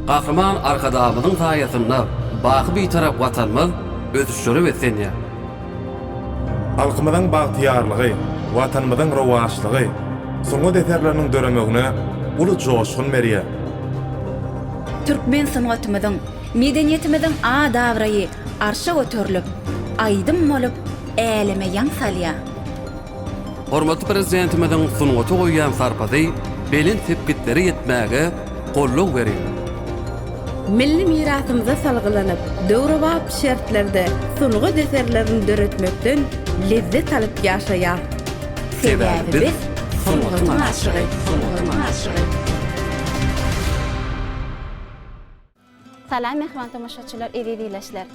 Gahryman Arkadagymyzyň saýasynda baky Bitarap Watanymyz ösüşlere beslenýär. Halkymyzyň bagtyýarlygy, Watanymyzyň rowaçlygy sungat eserleriniň döremegine uly joşgun berýär. Türkmen sungatymyzyň, medeniýetimiziň at-abraýy arşa göterilip, aýdym bolup äleme ýaň salýar. Hormatly Prezidentimiziň sungata goýýan sarpasy belent sepgitlere ýetmäge goldaw berýär. Milli mirasymyza salgylanyp, döwrebap şertlerde sungat eserlerini döretmekden lezzet alyp ýaşaýar. Sebäbi biz sungatyň aşygy. Salam mähriban tomaşaçylar, eziz ildeşler!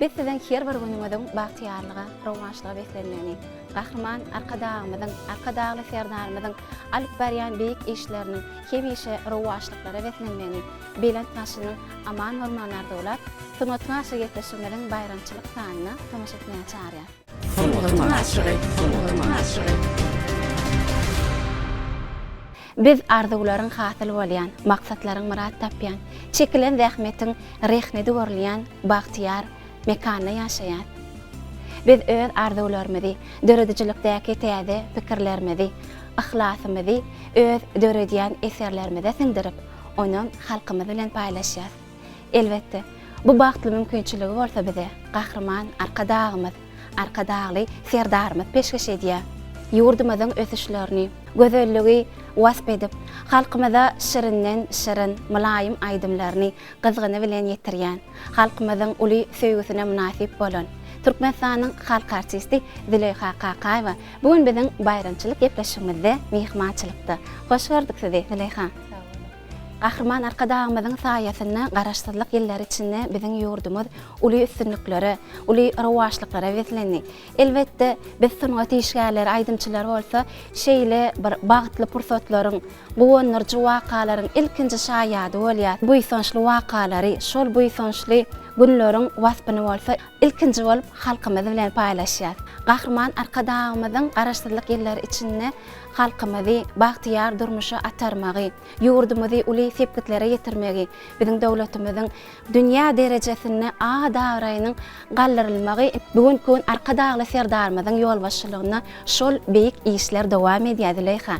Biz siziň her bir günüňiziň bagtyýarlyga, rowaçlyga beslenmegini, Gahryman Arkadagymyzyň, Arkadagly Serdarymyzyň alyp barýan beýik işleriniň hemişe rowaçlyklara beslenmegini, belent başynyň aman bolmagyny arzuwlap, Sungatyň aşygy gepleşigimiziň baýramçylyk sanyna tomaşa etmäge çagyrýarys. Sungatyň aşygy, sungatyň aşygy. Biz arzuwlaryň hasyl bolýan, maksatlaryň myrat tapýan, çekilen zähmetiň rehnedi görülýän bagtyýar mekanda ýaşaýas. Biz öz arzuwlarymyzy, döredijilikdäki täze pikirlerimizi, yhlasymyzy öz döredýän eserlerimize siňdirip, onam halkymyz bilen paýlaşýas. Elbetde, bu bagtly mümkinçiligi bolsa bize Gahryman Arkadagymyz, Arkadagly Serdarymyz peşgeş edýär. Ýurdumyzyň ösüşlerini, gözelligi wasp edip, halkymyza şirinden şirin, mylaýym aýdymlaryny gyzgyny bilen ýetirýän, halkymyzyň uly söýgüsine mynasyp bolan Türkmenistanyň halk artisti Züleýha Kakaýewa bu gün biziň baýramçylyk gepleşigimizde myhmançylykda. Hoş gördük sizi, Züleýha! Gahryman Arkadagymyzyň saýasynda Garaşsyzlyk ýyllary içinde biziň ýurdumyz uly üstünliklere, uly rowaçlyklara beslendi. Elbetde, biz sungat işgärleri, aýdymçylar bolsa şeýle bir bagtly pursatlaryň, guwandyryjy wakalaryň ilkinji şaýady bolýar. Buýsançly wakalary, şol buýsançly günleriň waspyny bolsa ilkinji bolup halkymyz bilen paýlaşýar. Gahryman Arkadagymyzyň Garaşsyzlyk ýyllary içinde halkymyzy bagtyýar durmuşa atarmagy, ýurdumyzy uly sepgitlere ýetirmegi, biziň döwletimiziň dünýä derejesinde at-abraýynyň galdyrylmagy bu günki gün Arkadagly Serdarymyzyň ýolbaşçylygynda şol beýik işler dowam edýär, Züleýha.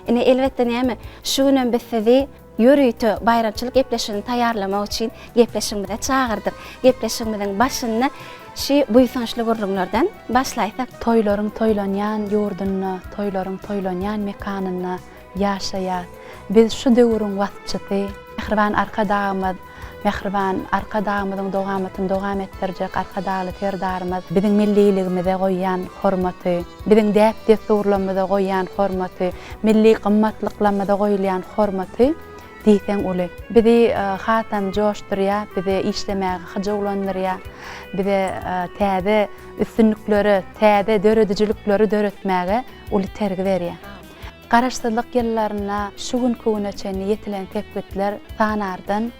Ine, elbetde näme, şu günem biz sizi ýörite baýramçylyk gepleşigini taýýarlamak üçin gepleşigimize çagyrdyk. Gepleşigimiziň başynda şu buýsançly gürrüňlerden başlaýsak. Toýlaryň toýlanýan ýurdunda, toýlaryň toýlanýan mekanynda ýaşaýas. Biz şu döwrüň waspçysy. Mähriban Arkadagymyz, mähriban Arkadagymyzyň dowamatyny dowam etdirjek Arkadagly Serdarymyz biziň milliligimize goýýan hormaty, biziň däp-dessurlarymyza goýýan hormaty, milli gymmatlyklarymyza goýulýan hormaty diýseň uly. Bizi hasam joşdurýar, bizi işlemäge hyjuwlandyrýar, bize täze üstünliklere, täze döredijilikleri döretmäge uly tergi berýär. Garaşsyzlyk ýyllarynda şu günki güne çenli ýetilen sepgitler sanardan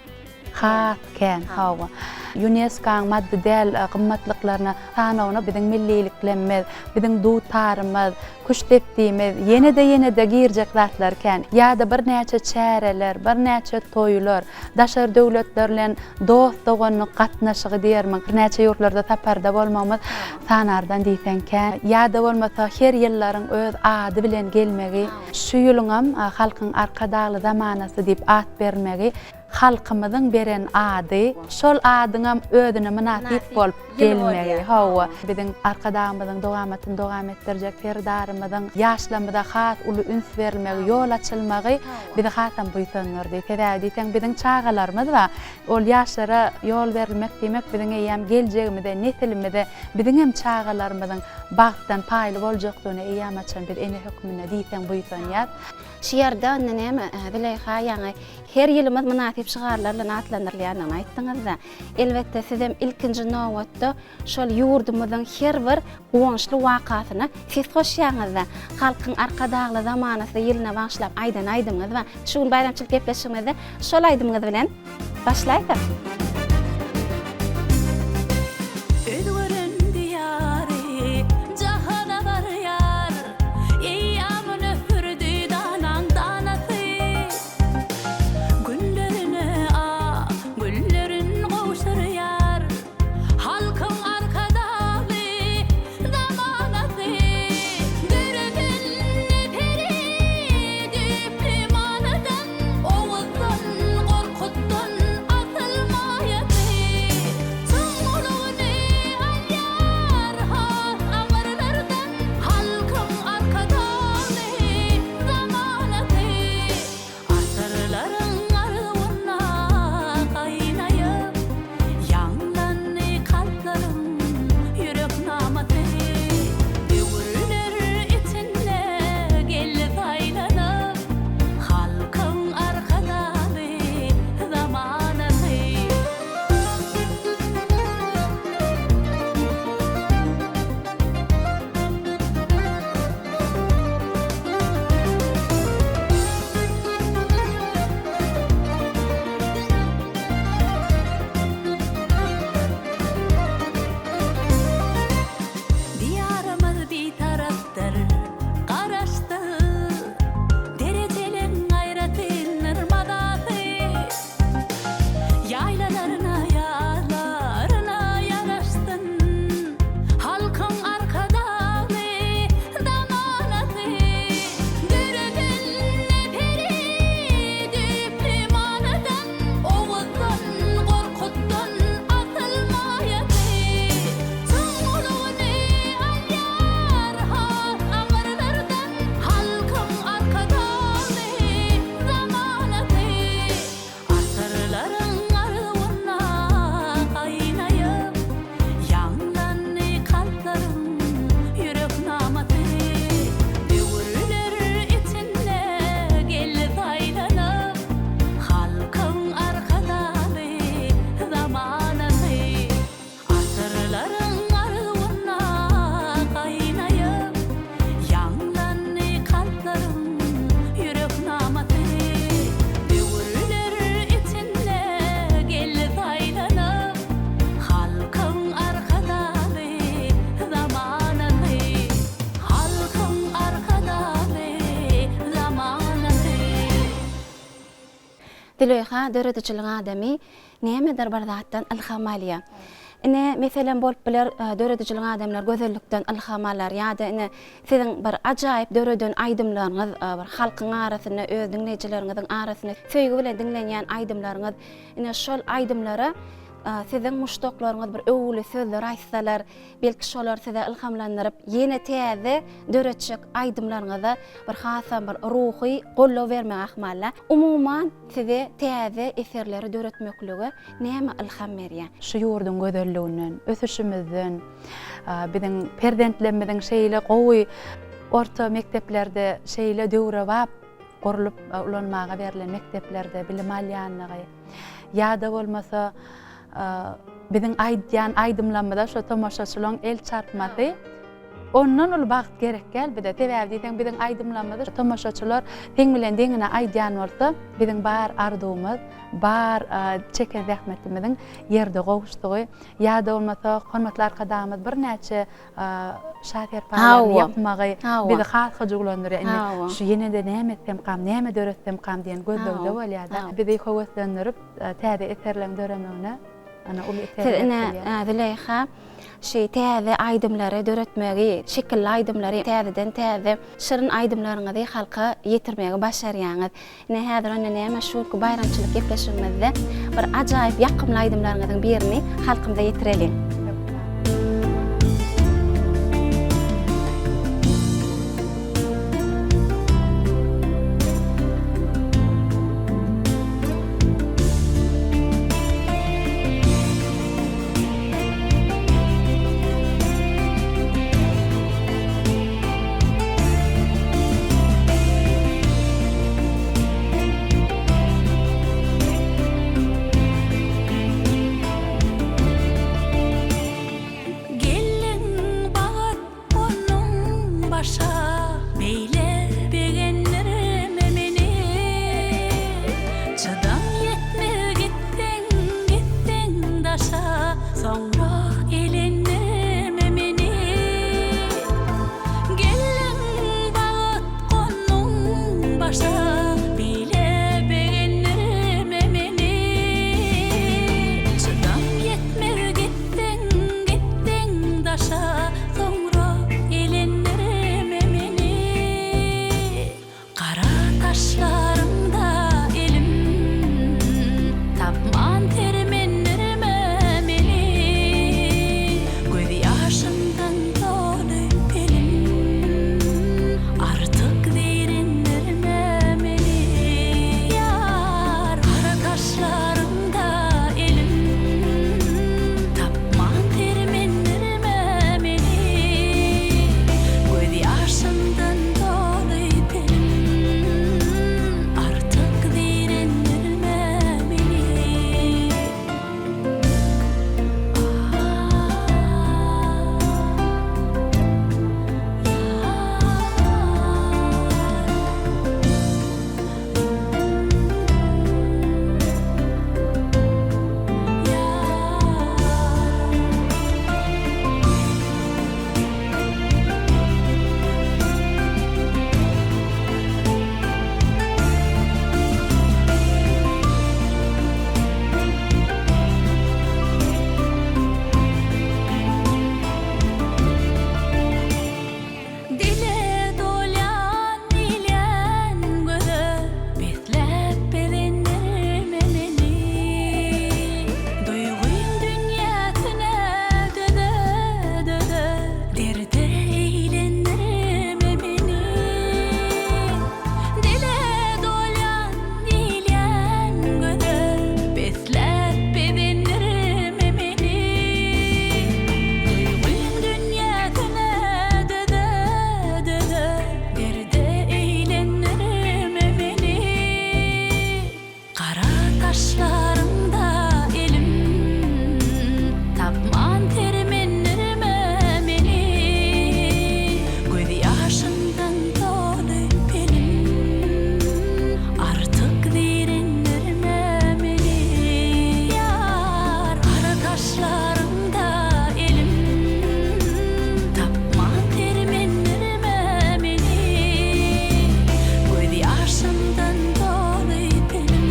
has kän. Hawa. Ýunesko-nyň maddy däl gymmatlyklaryna sanawyna biziň milliliklerimiz, biziň dutarymyz, küştdepdimiz, ýene-de, ýene-de girjek zatlar kän. Ýa-da birnäçe çäreler, birnäçe toýlar, daşary döwletler bilen dost-doganlyk gatnaşygy diýermiň, birnäçe ýurtlarda saparda bolmagymyz sanardan diýseň kän. Ýa-da bolmasa her ýyllaryň öz ady bilen gelmegi, şu ýylyňam Halkyň Arkadagly zamanasy diýip at berilmegi halkymyzyň beren ady, şol adyňam özüne mynasyp bolup gelmegi, hawa, biziň Arkadagymyzyň dowamatyny dowam etdirjek Serdarymyzyň ýaşlarymyza has uly üns berilmegi, ýol açylmagy bizi hasam buýsandyrdy. Sebäbi diýseň, biziň çagalarymyz bar. Ol ýaşlara ýol berilmek diýmek, biziň eýýäm geljegimize, nesilimize, biziňem çagalarymyzyň bagtdan paýly boljakdygyna eýýämhaçan biz ene hökmünde diýseň buýsanýas. Şu ýerde onda näme, Züleýha, ýaňy her ýylymyz mynasyp şygarlar bilen atlandyrylýandygyny aýtdyňyz-da. Elbetde, sizem ilkinji nobatda şol ýurdumyzyň her bir guwançly wakasyna ses goşýaňyz-da. Halkyň Arkadagly zamanasy ýylyna bagyşlap aýdan aýdymyňyz bar. Şu gün baýramçylyk gepleşigimizde şol aýdymyňyz bilen başlaýsak. Özgeren diýary jahana barýar, Eýýamyn ösdürdi danaň danasy. Günlerine ak. Züleýha döredijilik adamy nämedir bir zatdan ylham alýar. Ine, meselem bolup biler, döredijilik adamlar gözellikden ylham alar ýa-da ine, siziň bir ajaýyp döreden aýdymlaryňyz bir halkyň arasynda, öz diňleýjileriňiziň arasynda söýgi bilen diňlenýän aýdymlaryňyz, ine, şol aýdymlara siziň muşdaklaryňyz bir öwgüli sözler aýtsalar, Belki şolar size ylhamlandyryp ýene täze döretjek aýdymlaryňyza bir hasam bir ruhy goldaw bermegi ahmalla. Umuman size täze eserleri döretmeklige näme ylham berýär? Şu ýurduň gözelliginden, ösüşimizden, biziň perzentlerimiziň şeýle gowy orta mekdeplerde şeýle döwrebap gurlup ulanmaga berlen mekdeplerde bilim alýanlygy ýa-da bolmasa Biziň aýdýan aýdymlarymyza şo tomaşaçylaryň el çarpmasy ondan uly bagt gerek däl bize. Sebäbi diýseň biziň aýdymlarymyzy tomaşaçylar seň bilen deňine aýdýan bolsa, biziň bar arzuwymyz, bar çeken zähmetimiziň ýerde gowuşdygy ýa-da bolmasa hormatly Arkadagymyz birnäçe şa serpaýlaryny ýapmagy bizi has hyjuwlandyrýar. Indi şu ýene-de näme etsemkam, näme döretsemkam diýen gözlegde bolýar-da. Bizi höweslendirip, täze eserleriň döremegine ana uly itergi Siz ine Züleýha şi täze aýdymlary döretmegi, şekilli aýdymlary täzeden täze şirin aýdymlaryňyzy halka ýetirmegi başarýaňyz. Ine häzir onda näme şu günki baýramçylyk gepleşigimizde bir ajaýyp ýakymly aýdymlaryňyzyň birini halkymyza ýetireliň. Geldiň bagat Onuň başa beýle begendirme meni Çydam ýetmez gitseň gitseň daşa Soňra elendirme meni Geldiň bagat gonduň başa Beýle begendirme meni Çydam ýetmez gitseň gitseň daşa Soňra elendirme meni Gara taşlarymda elim Tapman sermendirme meni Gözýaşymdan doly pelim Artyk zeýrendirme meni Ýar gara taşlarymda elim Tapman sermendirme meni Gözýaşymdan doly pelim Artyk zeýrendirme meni. Dile dolýan Diýlen göze besläp bezendirme meni. Duýgyň dünýäsine döze-döze derde eýlendirme meni. Dile dolýan diýlen göze besläp bezendirme meni. Duýgyň dünýäsine döze-döze Derde eýlendirme meni Gara taşlarymda elim Tapman sermendirme meni Gözýaşymdan doly pelim Artyk zeýrendirme meni Ýar gara taşlarymda elim Tapman sermendirme meni Gözýaşymdan doly pelim.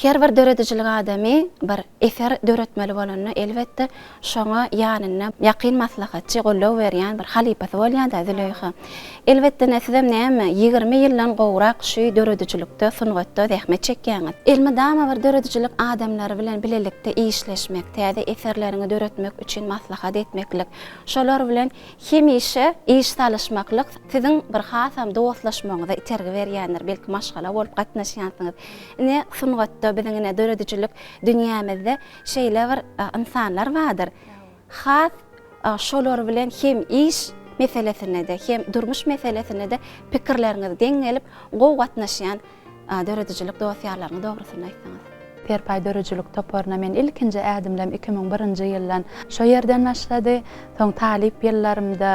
Her bir döredijilik adamy bir eser döretmeli bolanda, elbetde, şoňa ýanynda ýakyn maslahatçy, goldaw berýän bir halypasy bolýar-da, Züleýha. Elbetde, ine, sizem näme, 20 ýyldan gowrak şu döredijilikde, sungatda zähmet çekýäňiz. Elmydama bir döredijilik adamlary bilen bilelikde işleşmek, täze eserleriňi döretmek üçin maslahat etmeklik, şolar bilen hemişe iş salyşmaklyk siziň bir hasam dostlaşmagyňyza itergi berýändir, belki maşgala bolup gatnaşýansyňyz. Ine, sungatda, biziň ine döredijilik dünýämizde şeýle bir ynsanlar bardyr. Has şolar bilen hem iş meselesinde-de, hem durmuş meselesinde-de pikirleriňiz deň gelip, gowy gatnaşýan döredijilik dost-ýarlaryňyz dogrusynda aýtsaňyz. Serpaý döredijilik toparyna men ilkinji ädimlem 2001-nji ýyldan şo ýerden başlady. Soň talyp ýyllarymda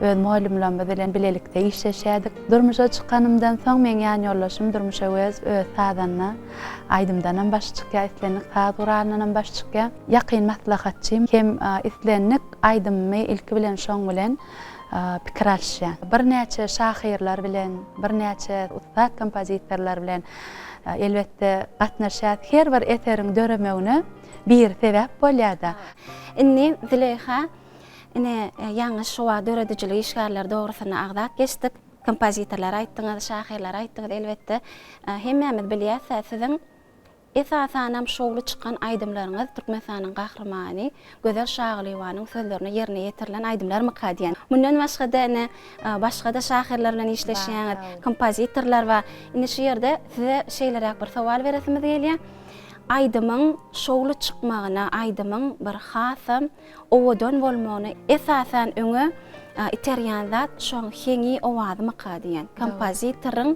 öz mugallymlarymyz bilen bilelikde işleşýärdik. Durmuşa çykanymdan soň meň ýanýoldaşym Durmuş Öwezow öz sazanda, aýdymdanam başy çykýar, islendik saz guralyndanam başy çykýar. Ýakyn maslahatçym hem islendik aýdymymy ilki bilen şoň bilen pikir alyşýan. Birnäçe şahyrlar bilen, birnäçe ussat kompozitorlar bilen elbetde gatnaşýas. Her bir eseriň döremegine biri sebäp bolýar-da. Indi Züleýha, ine, ýaňy şu wagt döredijilik işgärleri dogrusynda agzap geçdik. Kompozitorlary aýtdyňyz, şahyrlary aýtdyňyz, elbetde, hemmämiz bilýäs-ä, siziň Esasanam şowly çykan aýdymlaryňyz Türkmenistanyň Gahrymany Gözel Şagylyýewanyň sözlerine ýerine ýetirilen aýdymlarmyka diýen. Mundan başga-da ine başga-da şahyrlar bilen işleşýäňiz, kompozitorlar bar. Indi şu ýerde size şeýleräk bir sowal beresimiz gelýär. Aýdymyň şowly çykmagyna, aýdymyň bir hasam owadan bolmagyna esasan öňe iterýän zat şoň heňi, owazymyka diýen. Kompozitoryň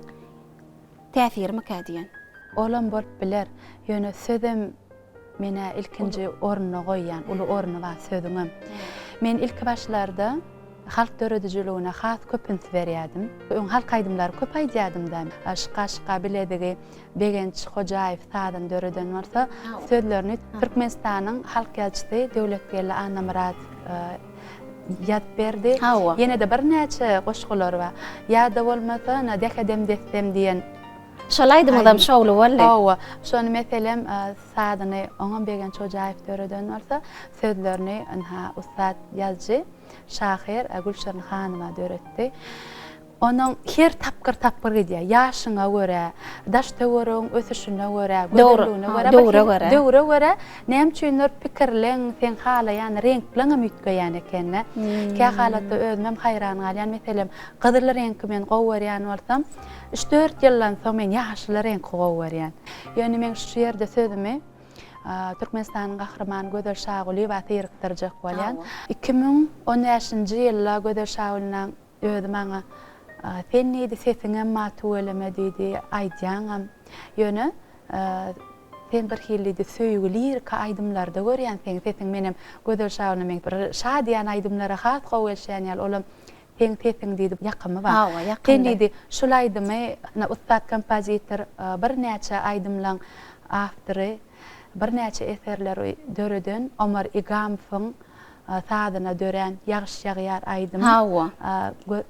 täsirimikä diýen. Olam bolup biler. Ýöne sözem men-ä ilkinji orunda goýýan, uly orny bar sözüňem. Men ilki başlarda halk döredijiligine has köp üns berýärdim. Öň halk aýdymlary köp aýdýardym-da. Şyka-şyka bilezigi Begenç Hojaýew sazyny döreden bolsa, sözlerini Türkmenistanyň halk ýazyjysy Döwletgeldi Annamyradow ýazyp berdi. Hawa. Ýene-de birnäçe goşgulary bar. Ýa-da bolmasa, ynha, Dähedem-dessem diýen. Şol aýdymyzam şowly boldy. Hawa. Şony meselem, sazyny oňam Begenç Hojaýew döreden bolsa, sözlerini, ynha, ussat ýazyjy, şahyr Gülşirin Hanowa döretdi. Onuň her tapgyr-tapgyr gidýär. Ýaşyňa görä, daş-töweregiň ösüşine görä, gözelligine görä, döwre görä. Döwre görä, näme üçindir pikirleň, seň halaýan reňkleňem üýtgeýän eken-dä. Kä halatda özümem haýran galýan. Meselem, gyzyl reňki men gowy görýän bolsam, üç-dört ýyldan soň men ýaşyl reňki gowy görýän. Ýöne meň şu ýerde sözümi Türkmenistanyň Gahrymany Gözel Şagulyýewa syrykdyrjak bolýan. 2015-nji ýylda Gözel Şagulynyň Özi maňa, Sen diýdi, sesiňem bar tüweleme diýdi, aýdýaňam. Ýöne, sen bir hili diýdi, söýgi lirika aýdymlarda görýän seň sesiň menem Gözel Şabyna meň bir şadyýan aýdymlara has gowy gelişýän ýaly, olam seň sesiň diýdi, ýakymy bar. Hawa, ýakymly. Sen diýdi, şul aýdymy, ine, ussat kompozitor, birnäçe aýdymlaň awtory, birnäçe eserleri döreden Omar Igamowyň sazyna dörän Ýagyş ýagýar aýdymy Hawa.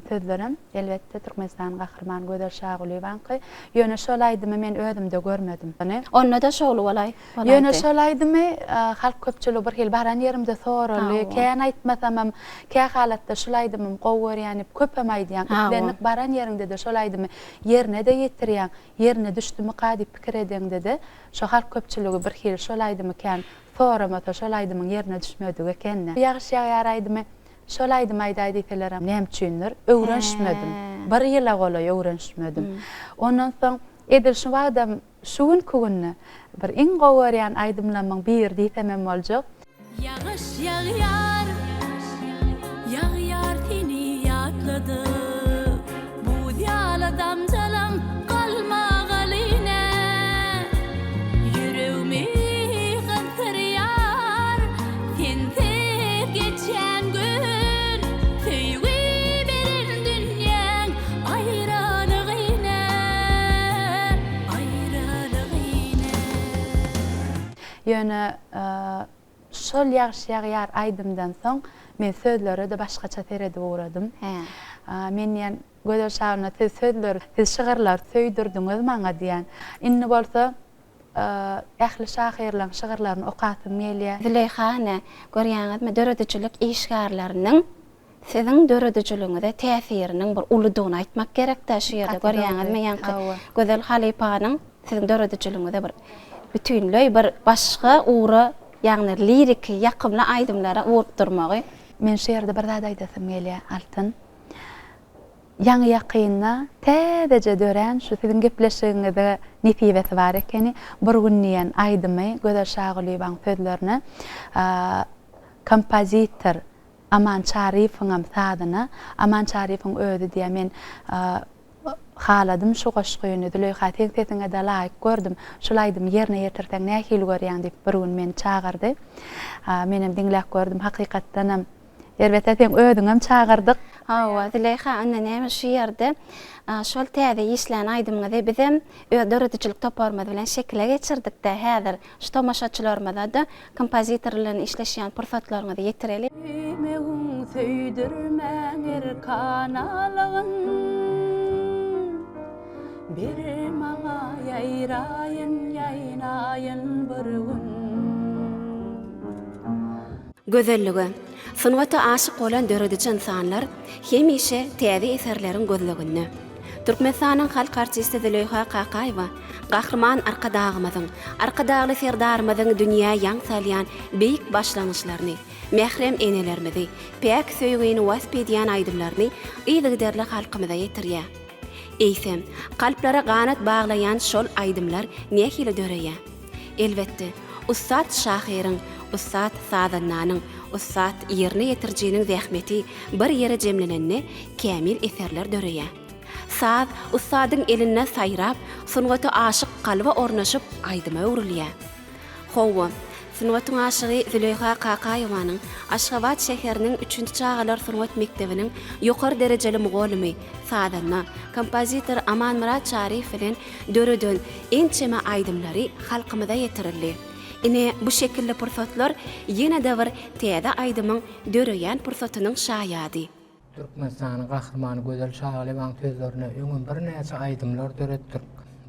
Sözlerem, elbetde, Türkmenistanyň Gahrymany Gözel Şagulyýewanyňky. Ýöne şol aýdymy men özümde görmedim. Onda-da şowly bolaý, bolaýdy. Ýöne şol aýdymy halk köpçüligi bir hili baran ýerimde soraldy. Kän aýtmasamam, kä halatda şul aýdymym gowy görýän diýip köpem aýdýaň. Islendik baran ýeriňde-de şol aýdymy ýerine-de ýetirýäň. Ýerine düşdümika diýip pikir edeňde-de, şo halk köpçüligi bir hili şol aýdymy kän Soramasa şol aýdymyň ýerine düşmedik eken-dä. Ýagyş ýagýar aýdymy şol aýdymy aýdaý diýselerem näme üçindir öwrenişmedim. Bir ýyla golaý öwrenişmedim. Ondan soň edil şu wagtam şu günki günde bir iň gowy görýän aýdymlamyň biri diýsemem boljak. Ýagyş ýagýar, ýagýar seni ýatladyp, Buz ýaly damjalaň galmagaly nä? Ýüregimi gyzdyrýar sensiz geçýän gün, Söýgi beren dünýäň aýralygy nä? Aýralygy nä? Ýöne Şol Ýagyş ýagýar aýdymdan soň men sözlere-de başgaça seredip ugradym. Men diýen, Gözel Şabyna siz sözleri, siz şygyrlary söýdürdiňiz maňa diýen. Indi bolsa. Ähli şahyrlaryň şygyrlaryny okasym gelýär. Züleýha ene, görýäňizmi, döredijilik işgärleriniň siziň döredijiligiňize täsiriniň bir uludygyny aýtmak gerek-dä şu ýerde. Gaty dogry. Görýäňizmi, ýaňky Hawa. Gözel halypanyň siziň döredijiligiňize bir bütinleý bir başga ugra, ýagny liriki, ýakymly aýdymlara ugrukdyrmagy. Men şu ýerde bir zat aýdasym gelýär, Altyn. Ýaňy-ýakynda täzeje dörän şu siziň gepleşigiňize nesibesi bar ekeni, Bir gün diýen aýdymy Gözel Şagulyýewaň sözlerine kompozitor Aman Çaryýewiňem sazyna, Aman Çaryýewiň özi diýýär, men haladym şu goşgyny, Züleýha seň sesiňe-de laýyk gördüm, şul aýdymy ýerine ýetirseň nähili görýäň diýip bir gün meni çagyrdy. Menem diňläp gördüm, hakykatdanam Erbetde seň özüňem çagyrdyk. Hawa, Züleýha onda näme şu ýerde şol täze işlän aýdymyňyzy bizem öz döredijilik toparymyz bilen şekile geçirdikdä häzir şu tomaşaçylarymyzada kompozitor bilen işleşýän pursatlaryňyzy ýetireli. Söýmegiň söýdürmäň erkanalygyn Ber maňa ýaýraýyn ýaýnaýyn bir gün. Gözellige, sungata aşyk bolan dörediji ynsanlar hemişe täze eserleriň gözleginde. Türkmenistanyň halk artisti Züleýha Kakaýewa Gahryman Arkadagymyzyň, Arkadagly Serdarymyzyň dünýä ýaň salýan beýik başlangyçlaryny, mährem enelerimizi, päk söýgini wasp edýän aýdymlaryny yzygiderli halkymyza ýetirýär. Eýsem, kalplara ganat baglaýan şol aýdymlar nähili döreýär? Elbetde, ussat şahyryň, ussat sazandanyň, ussat ýerine ýetirijiniň zähmeti bir ýere jemlenende kämil eserler döreýär. Saz ussadyň elinde saýrap, sungata aşyk kalba ornaşyp aýdyma öwrülýär. Hawa, sungatyň aşygy Züleýha Kakaýewanyň Aşgabat şäheriniň üçünji çagalar sungat mekdebiniň ýokary derejeli mugallymy, sazanda, kompozitor Amanmyrat Çaryýew bilen döreden ençeme aýdymlary halkymyza ýetirildi. Ine, bu şekilli pursatlar ýene-de bir täze aýdymyň döreýän pursatynyň şaýady. Türkmenistanyň Gahrymany Gözel Şagalýewanyň sözlerine öňem birnäçe aýdymlar döretdik.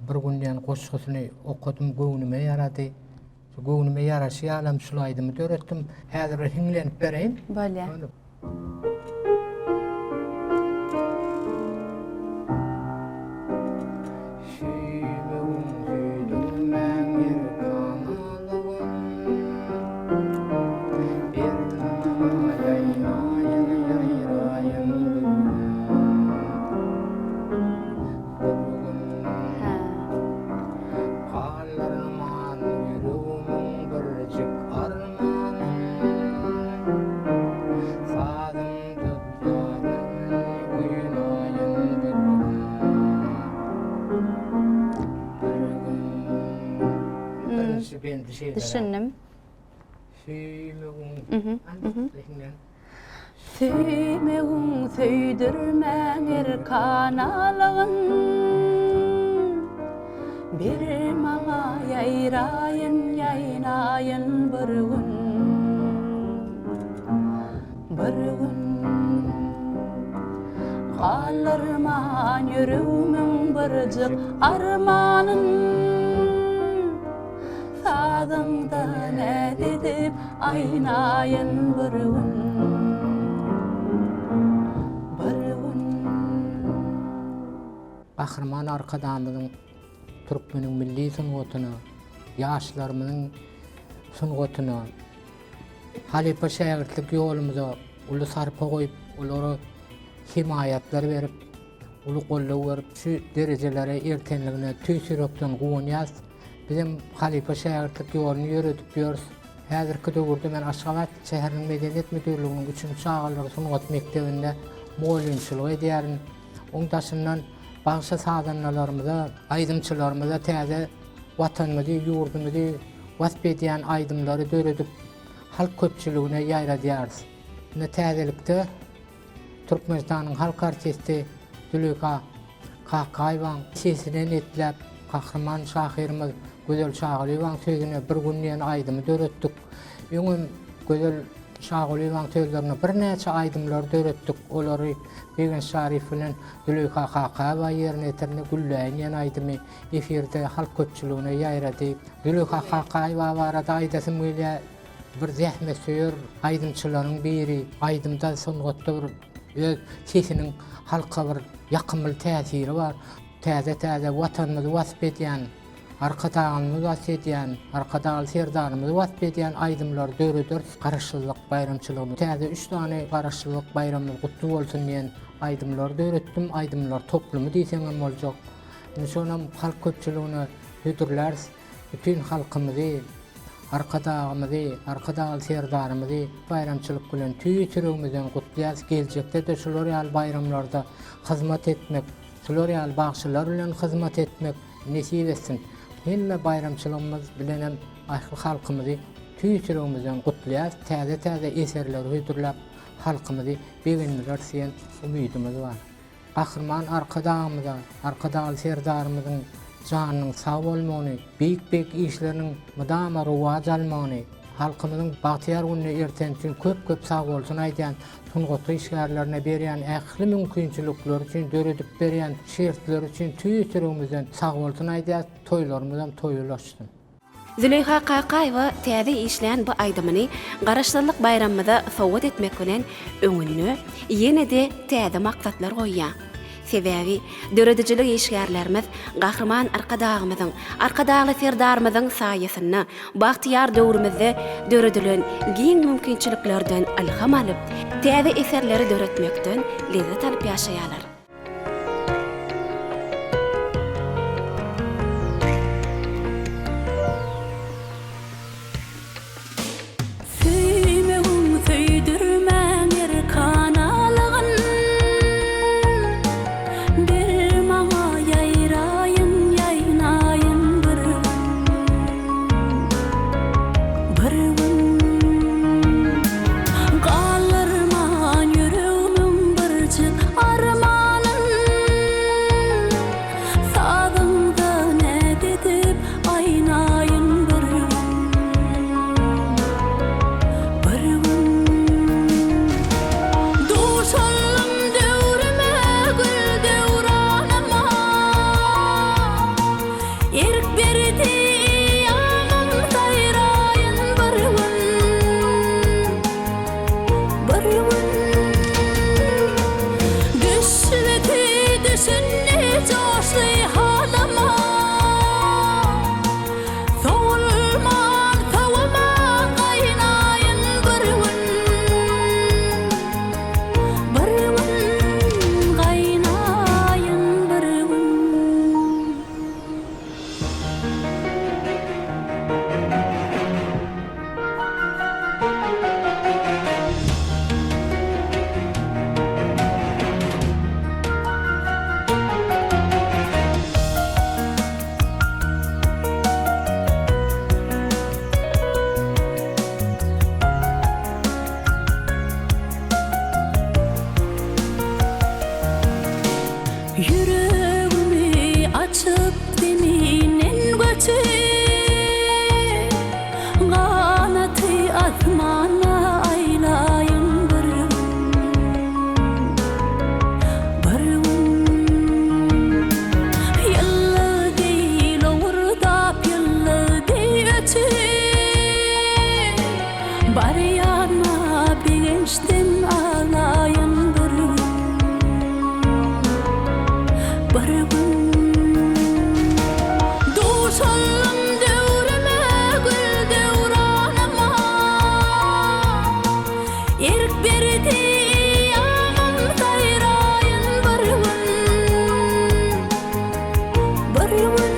Bir gün diýen goşgusyny okadym, göwnüme ýarady. Şu göwnüme ýaraşy ýalam şul aýdymy döretdim. Häzir bir hiňlenip bereýin. Bolýar. Söýmegiň söýdürmäň erkanalygyn Berdi maňa ýaýraýyn ýaýraýyn bir gün Bir gün Galdyrman ýüregimiň birjik armanyn Sazym Düşündim. Söýmegiň söýdürmäň erkanalygyn Ber maňa ýaýraýyn ýaýnaýyn bir gün Bir gün galdyrman ýüregimiň birjik armanyn Sazyňda näz edip aýnaýyn bir gün Bir gün. Gahryman Arkadagymyzyň türkmeniň milli sungatyna, ýaşlarymyzyň sungatyna, Halypa-şägirtlik ýolumyza uly sarpa goýup, olara hemaýatlar berip, uly goldaw berip, şu derejelere eltenligine tüýs ýürekden guwanýarys. Bizem halypa-şägirtlik ýoluny ýöredip ýörüs. Häzirki döwürde men Aşgabat şäheriniň Medeniýet müdirliginiň üçünji çagalar sungat mekdebinde mugallymçylyk edýärin. Oň daşyndan bagşy-sazandalarymyza, aýdymçylarymyza täze Watanymyzy, ýurdumyzy wasp edýän aýdymlary döredip, halk köpçüligine ýaýradýarys. Indi täzelikde Türkmenistanyň halk artisti Züleýha Kakaýewaň sesine netläp, gahryman şahyrymyz Gözel Çagylyýewaň sözüne Bir gün diýen aýdymy döretdik. Öňem Gözel. Şagulyýewanyň sözlerine birnäçe aýdymlary döretdik. Olary Begenç Şaryýew bilen Züleýha Kakaýewa ýerine ýetirdi. Gülläýin diýen aýdymy efirde halk köpçüligine ýaýrady. Züleýha Kakaýewa barada aýdasym gelýär, bir zähmetsöýer aýdymçylaryň biri. Aýdymda, sungatda bir öz sesiniň halka bir ýakymly täsiri bar. Täze-täze Watanymyzy wasp edýän, Arkadagymyzy wasp edýän, Arkadagly Serdarymyzy wasp edýän aýdymlary dörederis. Garaşsyzlyk baýramçylygyny täze üç sany Garaşsyzlyk baýramymyz gutly bolsun diýen aýdymlary döretdim. Aýdymlar toplumy diýseňem boljak. Indi şonam halk köpçüligine hödürläris. Bütin halkymyzy, Arkadagymyzy, Arkadagly Serdarymyzy baýramçylyk bilen tüýs ýüregimizden gutlaýarys. Geljekde-de şular ýaly baýramlarda hyzmat etmek, şular ýaly bagşylar bilen hyzmat etmek nesip etsin. Hemme baýramçylygymyz bilenem ähli halkymyzy tüýs ýüregimizden gutlaýarys. Täze-täze eserleri hödürläp, halkymyzy begendireris diýen umydymyz bar. Gahryman Arkadagymyza, Arkadagly Serdarymyzyň janynyň sag bolmagyny, beýik-beýik işleriniň mydama rowaç almagyny, halkymyzyň bagtyýar gününe erteni üçin köp-köp sagbolsun aýdýan, sungat işgärlerine berýän ähli mümkinçilikleri üçin, döredip berýän şertleri üçin tüýs ýüregimizden sagbolsun aýdýas, toýlarymyzam toýa ulaşsyn. Züleýha Kakaýewa täze işlän bu aýdymyny Garaşsyzlyk baýramymyza sowgat etmek bilen öňünde ýene-de täze maksatlar goýýar. Sebäbi döredijilik işgärlerimiz Gahryman Arkadagymyzyň, Arkadagly Serdarymyzyň saýasynda bagtyýar döwrümizde döredilen giň mümkinçiliklerden ylham alyp, täze eserleri döretmekden lezzet alyp ýaşaýarlar. Söýmegiň söýdürmäň erkanalygyn, Ber maňa ýaýraýyn, ýaýnaýyn bir gün, Bir gün. Galdyrman ýüregmiň birjik armanyn, Sazyňda näz edip aýnaýyn bir gün, Bir gün. Duşaldym döwrüme, gül döwranyma, Erk berdi ýanym saýraýyn bir gün, Bir gün. Düşbedi düşündi joşdy halyma, Sowulman sowaman gaýnaýyn bir gün, Bir gün gaýnaýyn bir gün. Ýüregimi açyp zeminden göçüp, Ganaty asmana aýlaýyn bir gün, bir gün. Ýyldyz deý lowurdap, ýyldyz deý öçüp, Barýanma begençden aglaýyn bir gün, bir gün. Duşaldym döwrüme, gül döwranyma, Erk berdi ýanym saýraýyn bir gün, bir gün.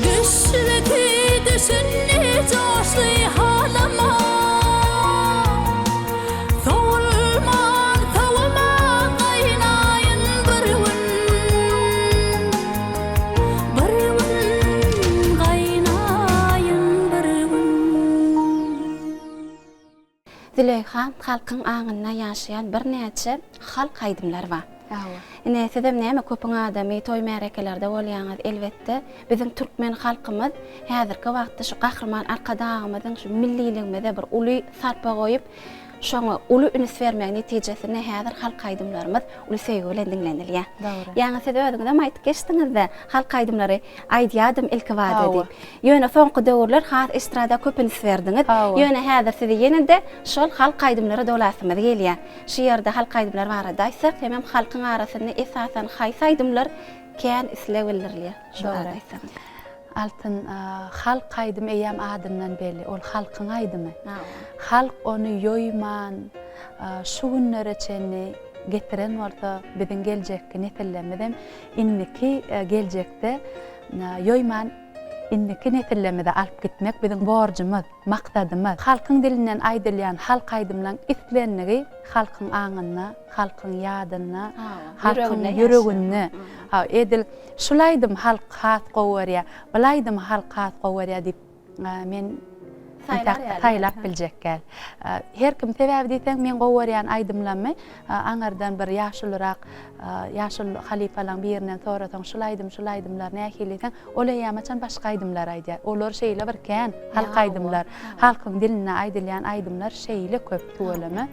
Düşbedi düşündi joşdy halyma, Sowulman sowaman gaýnaýyn bir gün, Bir gün gaýnaýyn bir gün. Züleýha halkyň aňynda ýaşaýan birnäçe halk aýdymlary bar. Ine, sizem näme köpüň adamy toý-märekelerde bolýaňyz, elbetde, biziň türkmen halkymyz häzirki wagtda şu Gahryman Arkadagymyzyň şu milliligimize bir uly sarpa goýup, şoňa uly üns bermegi netijesinde häzir halk aýdymlarymyz uly söýgi bilen diňlenilýär. Dogry. Ýaňy siz özüňizem aýdyp geçdiňiz-de, halk aýdymlary aýdýardym ilkibada Hawa. diýip. Ýöne soňky döwürler has estrada köp üns berdiňiz. Hawa. Ýöne häzir sizi ýene-de şol halk aýdymlara dolasymyz gelýär. Şu ýerde halk aýdymlary barada aýtsak, hemem halkyň arasynda esasan haýsy aýdymlar kän isleg bildirilýär? Şu barada Dogry. aýtsaňyz. Altyn, halk aýdymy eýýäm adyndan belli. Ol halkyň aýdymy. Halk ony ýoýman, şu günlere çenli getiren bolsa, biziň geljekki nesillerimiz indiki geljekde ýoýman indiki nesillerimize alyp gitmek biziň borjumyz, maksadymyz. Halkyň dilinden aýdylýan halk aýdymlaryň islendigi halkyň aňynda, halkyň ýadynda, halkyň ýüreginde. Edil şul aýdym halk has gowy görýär, bul aýdymy halk has gowy görýär diýip men saýlap biljek däl. Her kim sebäbi diýseň meň gowy görýän aýdymlarymy aňyrdan bir ýaşulurak ýaşuly halypalaň birinden sorasaň şul aýdym şul aýdymlar nähili diýseň ol eýýämhaçan başga aýdymlar aýdýar. Olar şeýle bir kän halk aýdymlar. Halkyň dilinde aýdylýan aýdymlar şeýle köp tüweleme.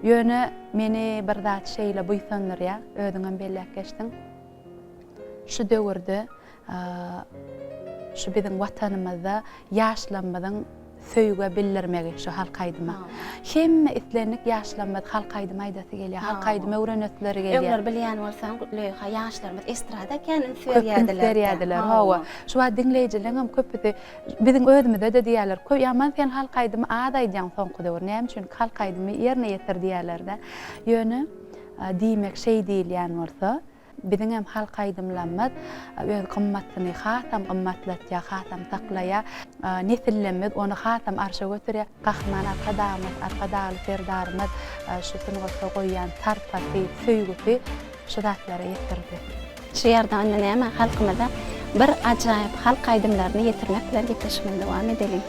Ýöne meni bir zat şeýle buýsandyrýar, özüňem belläp geçdiň. Şu döwürde şu biziň Watanymyzda ýaşlarymyzyň söýgä bildirmegi şu halk aýdyma. Hemme islendik ýaşlarymyz halk aýdym aýdasy gelýär, halk aýdym öwrenesleri gelýär. Öňler bilýän bolsaň Gülleýha ýaşlarymyz estrada kän üns Köp üns berýärdiler. berýärdiler, hawa. Şu wagt diňleýjileriňem köpüsi biziň özümize-de diýýärler, Ýaman sen halk aýdymy az aýdýaň soňky döwür, näme üçin halk aýdymy ýerine ýetir diýýärler-de. Ýöne diýmek şeý diýilýän bolsa, Biziňem halk aýdymlarymyz öz gymmatyny hasam gymmatlatýar, hasam saklaýar. Nesillerimiz ony hasam arşa göterýär. Gahryman Arkadagymyz, Arkadagly Serdarymyz şu sungata goýýan sarpasy, söýgüsi şu zatlara ýetirdi. Şu ýerde onda näme halkymyza bir ajaýyp halk aýdymlaryny ýetirmek bilen gepleşigimizi dowam edeliň.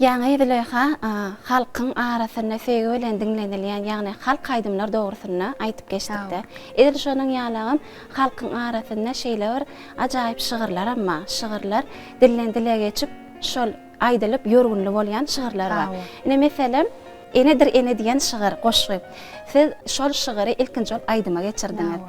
Ýaňy Züleýha halkyň arasynda söýgi bilen diňlenilýän, ýagny halk aýdymlar dogrusynda aýdyp geçdikde. Edil şonuň ýalagam halkyň arasynda şeýle bir ajaýyp şygyrlaram bar. Şygyrlar dilden dile geçip, şol aýdylyp ýörgünli bolýan şygyrlar bar. Ine meselem, Enedir ene diýen şygyr, goşgy. Siz şol şygyry ilkinji bolup aýdyma geçirdiňiz.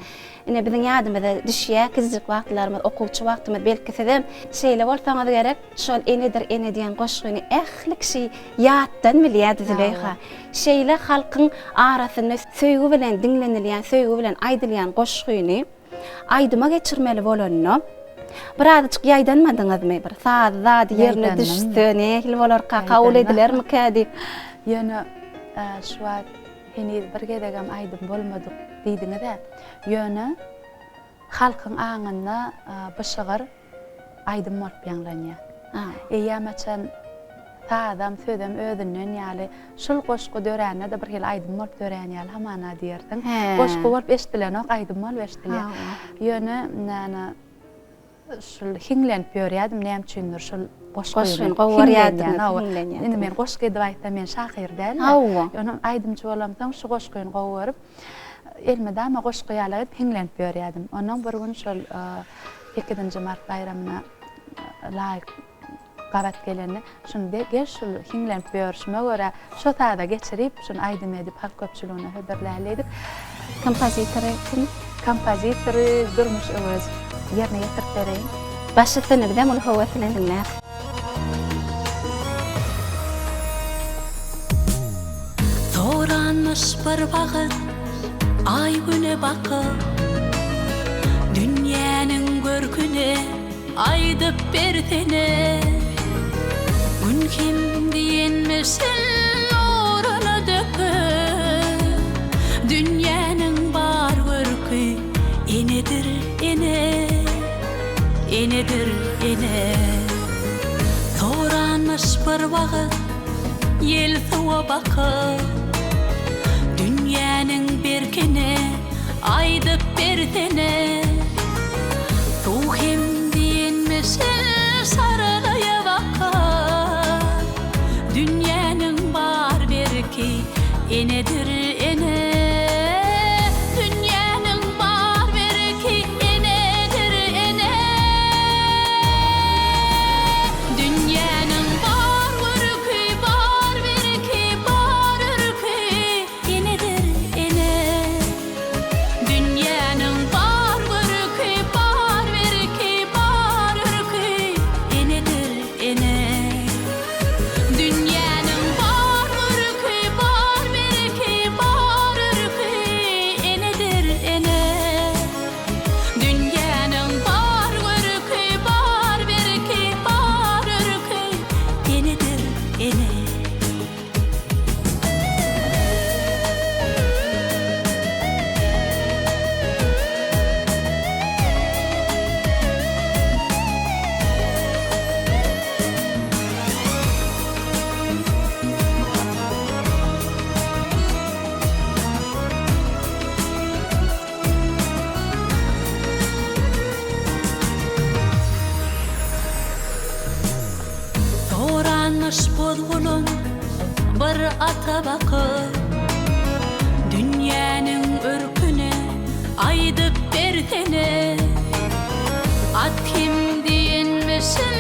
Ine biziň ýadymyza düşýär, kiçijik wagtlarymyz, okuwçy wagtymyz, belki sizem şeýle bolsaňyz gerek, Şol Enedir ene diýen goşgyny ähli kişi ýatdan bilýärdi Züleýha. Şeýle halkyň arasynda söýgi bilen diňlenilýän, söýgi bilen aýdylýan goşgyny aýdyma geçirmeli bolanda, birazajyk ýaýdanmadyňyzmy? Bir sazy zady ýerine düşse nähili bolarka, kabul edilermikä diýip. Ýöne şu wagt heniz bir gezegem aýdym bolmadyk diýdiňiz-ä. Ýöne halkyň aňynda bu şygyr aýdym bolup ýaňlanýar. Eýýäm haçan sazam, sözem özünden ýaly, şul goşgy dörände-de bir hili aýdym bolup dörän ýaly hamana diýersiň. Goşgy bolup eşdilenok, aýdym bolup eşdilýär. Ýöne näme şul hiňlenip ýörýärdim näme üçindir şul goşgyny. Goşgyny gowy görýärdiňiz, hiňlenýärdiňiz. Indi men goşgy edip aýtsam men şahyr däl-de. Ýöne aýdymçy bolamsoň şu goşgyny gowy görüp, Elmydama goşgy ýaly edip hiňlenip ýörýärdim. Onnoň bir gün şol sekizinji mart baýramyna laýyk gabat gelende, şuny de gel şul hiňlenip ýörşüme görä şo saza geçirip, şuny aýdym edip halk köpçüligine hödürläli diýdik. Kompozitory kim? Kompozitory Durmuş Öwezow. Ýerine ýetirip bereýin. Baş üstüne bizem uly höwes bilen diňläris. Soranmyş bir wagt Aý-Güne bakyp, Dünýäniň görküni aýdyp bersene. Gün hem diýenmişin nuruna döküp, Dünýäniň bar görki enedir, ene, Enedir, ene. Soranmyş bir wagt Ýel suwa bakyp, dünýäniň berkini aýdyp bersene. Suw hem diýenmişin şarlaýa bakyp, dünýäniň bar berki enedir, ene. Dünýäniň bar berki enedir, ene. Dünýäniň bar görki, bar berki, bar örki enedir, ene. Dünýäniň bar görki, bar berki, bar örki enedir, ene. Dünýäniň bar görki, bar berki, bar örki enedir, ene. Dünýäniň bar görki, bar berki, bar örki enedir, ene. Soranmyş bozgulan bir ata bakyp, Dünýäniň örküni aýdyp bersene. At kim diýenmişin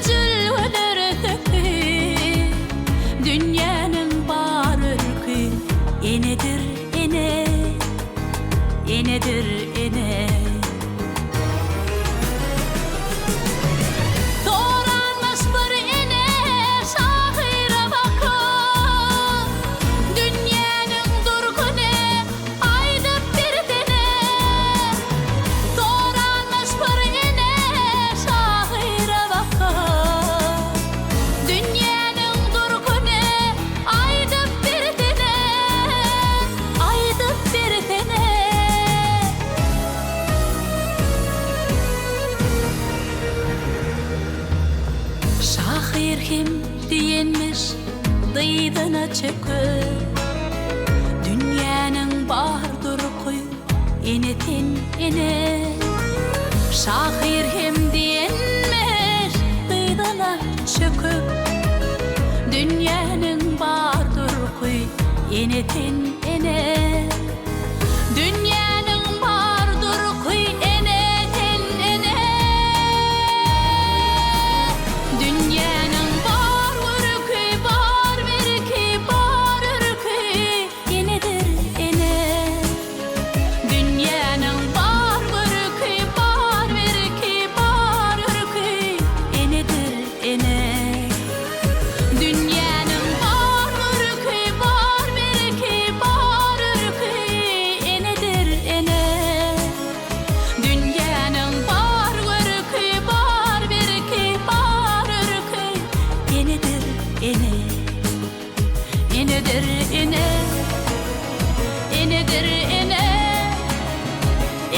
jülgelere söküp, Dünýäniň bar örki enedir, ene. Enedir ene. Soranmyş bir ene şahyra bakyp, Dünýäniň durkuny aýdyp bersene. Soranmyş bir ene şahyra bakyp, Dünýäniň durkuny aýdyp bersene. Aýdyp bersene. Şahyr hem diýenmiş dyzyna çöküp, Dünýäniň bar durky ene sen ene. Şahyr hem diýenmiş dyzyna çöküp, Dünýäniň. Dünýäniň bar durky ene sen ene. Dünýäniň bar durky ene sen ene. Dünýäniň bar görki, bar berki, bar örki enedir ene. Dünýäniň bar görki, bar berki, bar örki enedir ene. Dünýäniň bar görki, bar berki, bar örki enedir ene. Dünýäniň bar görki, bar berki, bar örki enedir ene. Enedir ene. Enedir ene.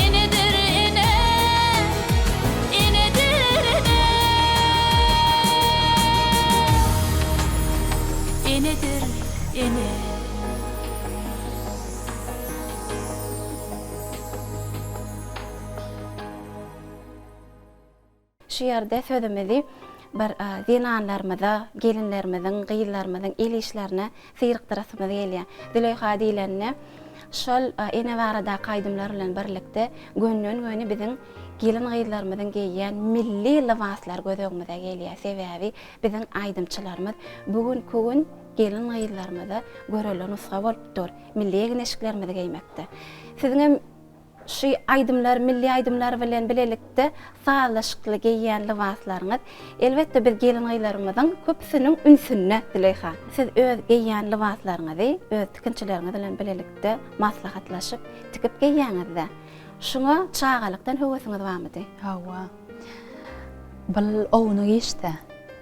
Enedir ene. Enedir ene. Enedir ene. Şu ýerde sözümizi bir zenanlarymyza, gelinlerimiziň, gyzlarymyzyň el işlerine syrykdyrasymyz gelýär. Züleýha diýlende, şol ene baradaky aýdymlar bilen birlikde gönden-göni biziň gelin-gyzlarymyzyň geýýän milli lybaslary göz öňümize gelýär. Sebäbi biziň aýdymçylarymyz bu günki gün gelin-gyzlarymyza görelde nusga bolup dur, milli egin-eşiklerimizi geýmekde. Siziňem Şu aýdymlar milli aýdymlar bilen bilelikde sazlaşykly geýýän lybaslaryňyz, elbetde biz gelin-gyzlarymyzyň köpüsiniň ünsünde, Züleýha. Siz öz geýýän lybaslaryňyzy öz tikinçileriňiz bilen bilelikde maslahatlaşyp tikip geýýäňiz-dä. Şuňa çagalykdan höwesiňiz barmydy? Hawa. Bul ownuk iş-dä.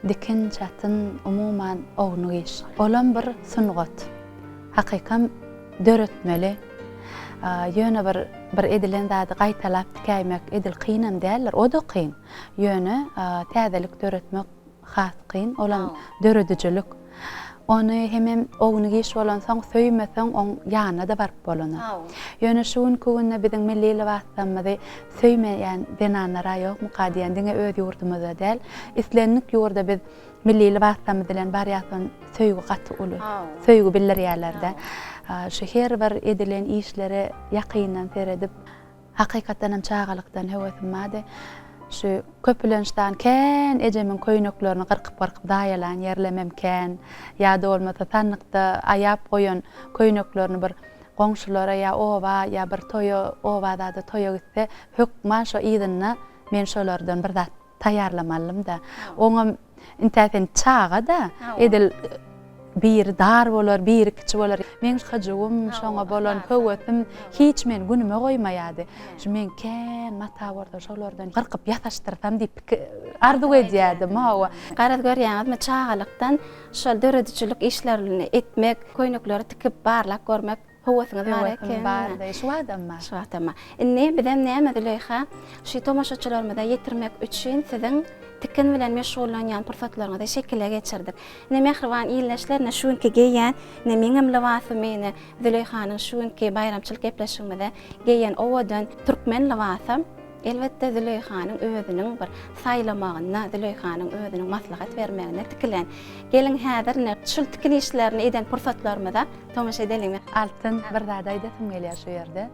Dikin, çatyn, umuman, ownuk iş. Olam bir sungat. Hakykam döretmeli. Ýöne bir bir edilen zady gaýtalap tikäýmek edil kynam däldir. O-da kyn. Ýöne täzelik döretmek has kyn. Olam döredijilik. Ony hemem ownuk iş bolansoň söýmeseň oň ýanyna-da baryp bolanok. Ýöne şu günki günde biziň milli lybaslarymyzy söýmeýän zenanlar-a ýokmuka diýýän. Diňe öz ýurdumyzda däl. Islendik ýurda biz Milli lybaslarymyz bilen barýas on söýgi gaty uly. Söýgi bildirýärlerde. Şu her bir edilen işlere ýakyndan seredip, hakykatdan hem çagalykdan höwesim bardy. Şu köpülenç dan kän ejemiň köýneklerini gyrkyp-gyrkyp zaýalan ýerlemem kän. Ýa-da bolmasa sandykda aýap goýan köýneklerini bir goňşulara ýa oba ýa bir toýa oba zada toýa gitse hökman şo yzynda men şolardan bir zat taýýarlamalydym-da. Oňam intä sen çaga-da, edil biri dar bolar, biri kiçi bolar. Meň hyjuwym, şoňa bolan höwesim hiç meni günüme goýmaýardy. Şu men kän mata bolsa şolardan gyrkyp ýasaşdyrsam diýip arzuw edýärdim, hawa. Garaz görýäňizmi, çagalykdan şol döredijilik işlerini etmek, köýnekleri tikip barlap görmek Höwesiňiz bar eken. Höwesim bardy. Şu wagtam bar. Şu wagtam bar. Indi bizem näme Züleýha, şu tomaşaçylarymyza ýetirmek üçin siziň tikin bilen meşgullanýan pursatlaryňyzy şekile geçirdik. Ine mähriban ildeşler, ine şu günki geýen, ine meňem lybasymy, ine Züleýhanyň şu günki baýramçylyk gepleşigimize geýen owadan türkmen lybasam, elbetde Züleýhanyň özüniň bir saýlamagynda, Züleýhanyň özüniň maslahat bermeginde tikilen. Geliň häzir ine şul tikin işlerini eden pursatlarymyza Tomaşa edeliňmi? Altyn, bir zat aýdasym gelýär şu ýerde.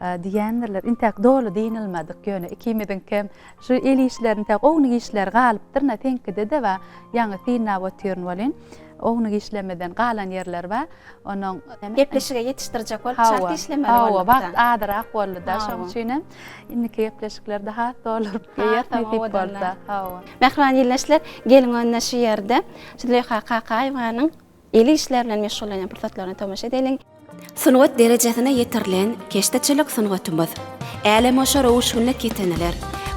Diýendirler, intäk doly dynylmadyk, ýöne ikimiziňkem şu el işleri intäk ownuk işler galypdyr-na, seňkide-de bar, ýaňy synlap otyryn welin, ownuk işlemeden galan ýerler bar. Onuň. Gepleşige ýetişdirjek bolup çalt işlemeli bolduk-da. Hawa, wagt azyrak boldy-da, şonuň üçinem indiki gepleşiklerde has dolduryp geýeris nesip bolsa. Hawa. Mähriban ildeşler, geliň onda şu ýerde Züleýha Kakaýewanyň El işleri bilen meşgullanýan pursatlaryna tomaşa edeliň. Sungat derejesine ýetirilen keşdeçilik sungatymyz, älemgoşar öwüşginli keteniler,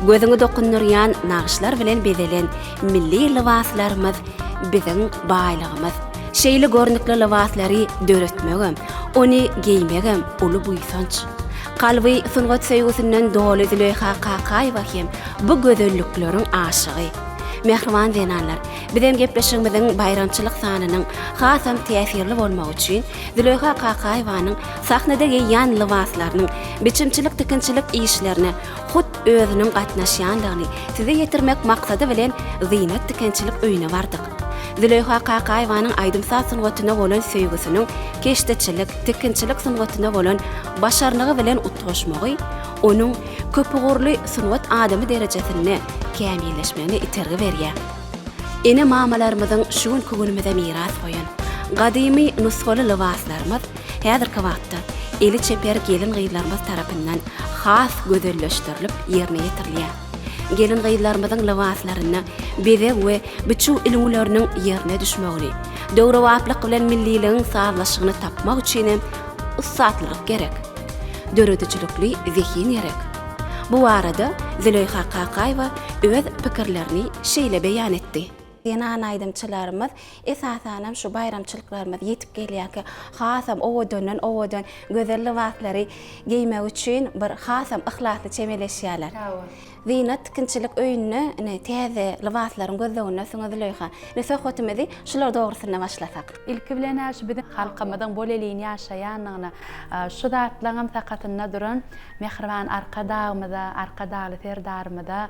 gözüňi dokundyrýan nagyşlar bilen bezelen milli lybaslarymyz biziň baýlygymyz. Şeýle görnükli lybaslary döretmegem, ony geýmegem uly buýsanç. Kalby sungat söýgüsinden doly Züleýha Kakaýewa hem bu gözellikleriň aşygy. Mähriban zenanlar, Bizem gepleşigimiziň baýramçylyk sanynyň hasam täsirli bolmagy üçin Züleýha Kakaýewanyň sahnada geýýän lybaslarynyň biçimçilik-tikinçilik işlerine hut özüniň gatnaşýandygyny size ýetirmek maksady bilen Zynat tikinçilik öýüne bardyk. Züleýha Kakaýewanyň aýdym-saz sungatyna bolan söýgüsiniň keşdeçilik, tikinçilik sungatyna bolan başarnygy bilen utgaşmagy onuň köpugurly sungat adamy derejesinde kämilleşmegine itergi berýär. Ene-mamalarymyzyň şu günki günümize miras goýan gadymy nusgaly lybaslarymyz häzirki wagtda eli çeper gelin-gyzlarymyz tarapyndan has gözelleşdirilip ýerine ýetirilýär. Gelin-gyzlarymyzyň lybaslarynda bezeg we biçüw ülňüleriniň ýerine düşmegini, döwrebaplyk bilen milliligiň sazlaşygyny tapmak üçin hem ussatlylyk gerek. Döredijilikli zehin gerek. Bu barada Züleýha Kakaýewa öz pikirlerini şeýle beýan etdi. Zenan aýdymçylarymyz esasanam şu baýramçylyklarymyz ýetip gelýärkä hasam owadandan owadan gözel lybaslary geýmek üçin bir hasam yhlasly çemeleşýärler. Zynat tikinçilik öýünde ine täze lybaslaryň gözlegindesiňiz Züleýha. Ine söhbetimizi şular dogrusynda başlasak. Ilki bilen-ä şu biziň halkymyzyň bolelin ýaşaýandygyna, şu zatlaryňam sakasynda duran mähriban Arkadagymyza, Arkadagly Serdarymyza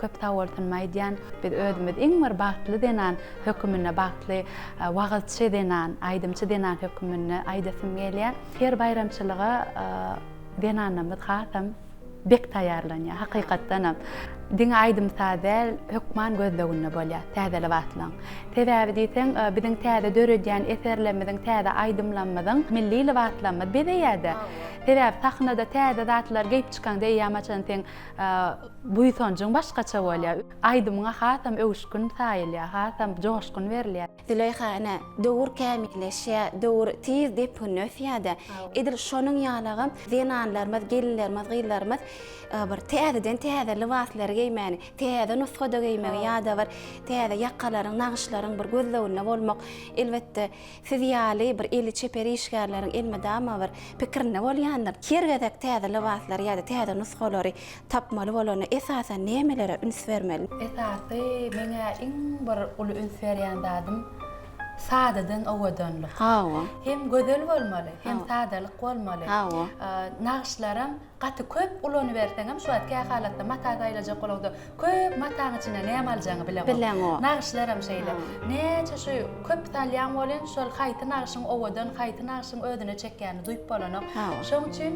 köp sagbolsunymy aýdýan. Biz özümiz iň bir bagtly zenan höküminde, bagtly wagyzçy zenan, aýdymçy zenan höküminde aýdasym gelýär. Her baýramçylyga zenanlarymyz hasam bek taýýarlanýar, hakykatdanam. Diňe aýdym-saz däl, hökman gözleginde bolýar täze lybaslaryň. Sebäbi diýseň, biziň täze döredýän eserlerimiziň, täze aýdymlarymyzyň milli lybaslarymyz bezeýär-de. Sebäbi sahnada täze zatlar geýip çykaňda eýýämhaçan seň buýsanjyň başgaça bolýar. Aýdymyňa hasam öwüşgin saýylýar, hasam joşgun berilýär. Züleýha ene, döwür kämilleşýär, döwür tiz depginde ösýär-de. Edil şonuň ýalagam zenanlarymyz, gelinlerimiz, gyzlarymyz bir täzeden-täze lybaslary geýmäni, täze nusgada geýmegi ýa-da bir täze ýakalaryň, nagyşlaryň bir gözleginde bolmak, elbetde, siz ýaly bir eli çeper işgärleriň elmydama bir pikirinde bolýandyr. Her gezek täze lybaslary ýa-da täze nusgalary tapmaly bolanda esasan nämelere üns bermeli? Esasy meň-ä iň bir uly üns berýän zadym sadadan owadanlyk. Hawa. Hem gözel bolmaly, hem sadalyk bolmaly. Hawa. Nagyşlaram gaty köp ulanyberseňem şu wagt kähalatda mata saýlajak bolaňda köp mataň içinde näme aljagyňy bileňok. Bileňok. Nagyşlaram şeýle. Näçe şu köp salýaň welin şol haýsy nagyşyň owadan, haýsy nagyşyň özüne çekýänini duýup bolanok. Şoň üçin,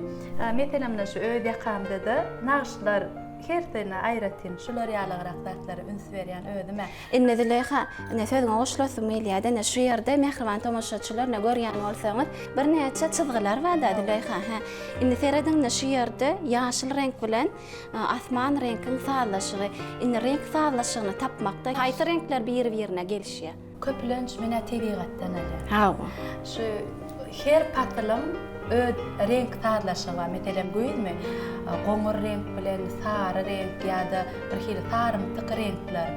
meselem, mine şu öz ýakamda-da nagyşlar hersine aýratyn şular ýalygrak zatlara üns berýän özüm-ä. Indi Züleýha, ine sözüňe goşulasym gelýär-de, ine şu ýerde mähriban tomaşaçylar, ine görýän bolsaňyz, birnäçe çyzgylar bar-da Züleýha, hä. Indi serediň, ine şu ýerde ýaşyl reňk bilen asman reňkiň sazlaşygy. Indi reňk sazlaşygyny tapmakda haýsy reňkler biri-birine gelişýär? Köplenç men-ä tebigatdan alýan. Hawa. Şu her pasylyň öz reňk sazlaşygy bar. Meselem, güýzmi, goňur reňk bilen sary reňk ýa-da bir hili sarymtyk reňkler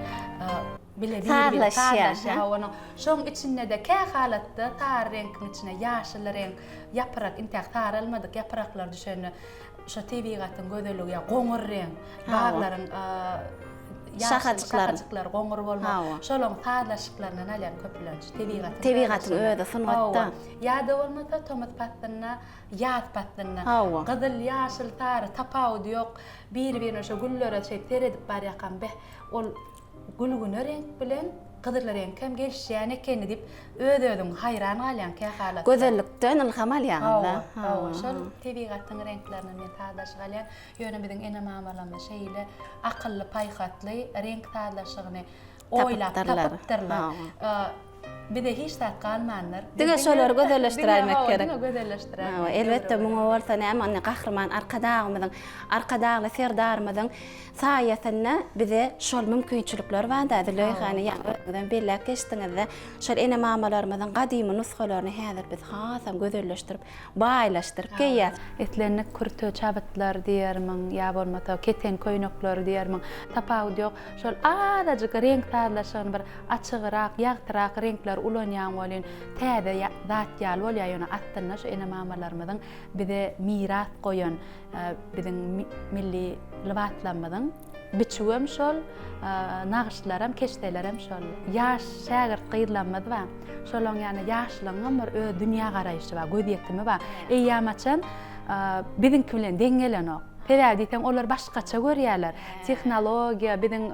bile bir-biri Sazlaşýar. sazlaşýar. Hawa, onuň şoň içinde-de kä halatda sary reňkiň içine ýaşyl reňk, ýaprak, intäk saralmadyk ýapraklar düşende şo tebigatyň gözelligi ýa goňur reňk, baglaryň Şahajyklaryň. Şahajyklary goňur bolmak. Şolaryň sazlaşyklaryndan alýan köplenç. Tebigatyň. Tebigatyň özi sungatda. Ýa-da bolmasa tomus paslynda, ýaz paslynda. Gyzyl, ýaşyl, sary tapawudy ýok. Biri-birine şo güllere şeýdip seredip barýarkaň, beh, ol gülgüne reňk bilen gyzyl reňk hem gelişýän ekeni diýip, öz-özüňi haýran galýaň kähalatda. Gözellikden ylham alýaňyz-da. Hawa, hawa. Şol tebigatyň reňklerinden men sazlaşyk alýan. Ýöne biziň ene-mamalarymyz şeýle akylly-paýhasly reňk sazlaşygyny oýlap tapypdyrlar. Bize hiç zat galmandyr. Diňe şolary gözelleşdiräýmek gerek. Diňe gözelleşdiräýmek. Elbetde, muňa bolsa näme, indi Gahryman Arkadagymyzyň, Arkadagly Serdarymyzyň saýasynda bize şol mümkinçilikler bar-da, Züleýha ine, ýaňy özüňizem belläp geçdiňiz-de, şol ene-mamalarymyzyň gadymy nusgalaryny häzir biz hasam gözelleşdirip, baýlaşdyryp geýýäs. Islendik kürte çabytlar diýermiň ýa bolmasa keten köýnekleri diýermiň, tapawudy ýok. Şol azajyk reňk sazlaşygyny bir açygrak, ýagtyrak reňkleri ulanýaň welin, täze zat ýaly bolýar, ýöne aslynda şu ene-mamalarymyzyň bize miras goýan biziň milli lybaslarymyzyň Biçüwem şol, nagyşlaram, keşdelerem şol. Ýaş şägirt gyzlarymyz bar. Şolaň ýany ýaşlygyňam bir öz dünýägaraýşy bar, gözýetimi bar. Eýýämhaçan biziňki bilen deň gelenok. Sebäbi diýseň olar başgaça görýärler. Tehnologiýa biziň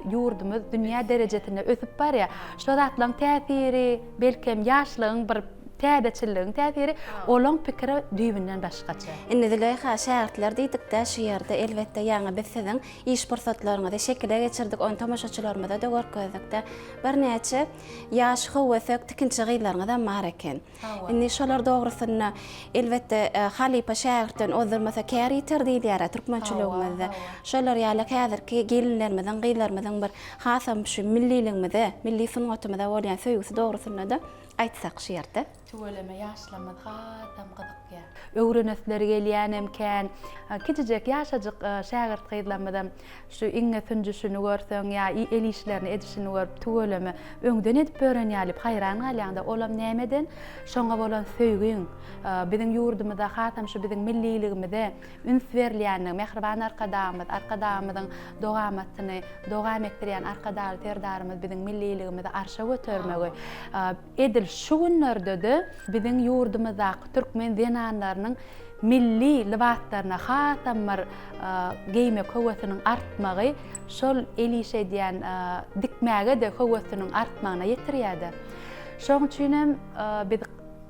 ýurdumyz dünýä derejesinde ösüp barýar. Şo zatlaryň täsiri, belkem ýaşlygyň bir täzeçilligiň täsiri olaň pikiri düýbünden başgaça. Indi Züleýha şägirtler diýdikdä şu ýerde elbetde ýaňy biz siziň iş pursatlaryňyzy şekile geçirdik ony tomaşaçylarymyza-da görkezdikdä. Birnäçe ýaş höwesek tikinçi gyzlaryňyzam bar eken. Indi şolar dogrusynda, elbetde, halypa şägirtden ozdurmasa kär ýiter diýilýär-ä türkmençiligimizde. Şolar ýaly häzirki gelinlerimiziň, gyzlarymyzyň bir hasam şu milliligimize, milli sungatymyza bolýan söýgüsi dogrusynda-da aýtsak şu ýerde. Tüweleme ýaşlarymyz hasam gyzykýar. Öwrenesleri gelýänem kän. Kiçijek ýaşajyk şägirt gyzlarymyzam Şu iňňe sünjüşini görseň ýa el işlerini edişini görüp tüweleme öňden edip ýören ýaly haýran galýaňda olam nämeden şoňa bolan söýgiň biziň ýurdumyza hasam şu biziň milliligimize üns berilýänligi mähriban Arkadagymyz Arkadagymyzyň dogamatyny dogam etdirýän Arkadagly Serdarymyz biziň milliligimizi arşa götermegi Edil şu günlerde-de biziň ýurdumyzdaky türkmen zenanlarynyň milli lybaslaryna hasam bir geýmek höwesiniň artmagy şol el işi edýän dikmäge-de höwesiniň artmagyna ýetirýär-de. Şonuň üçin hem biz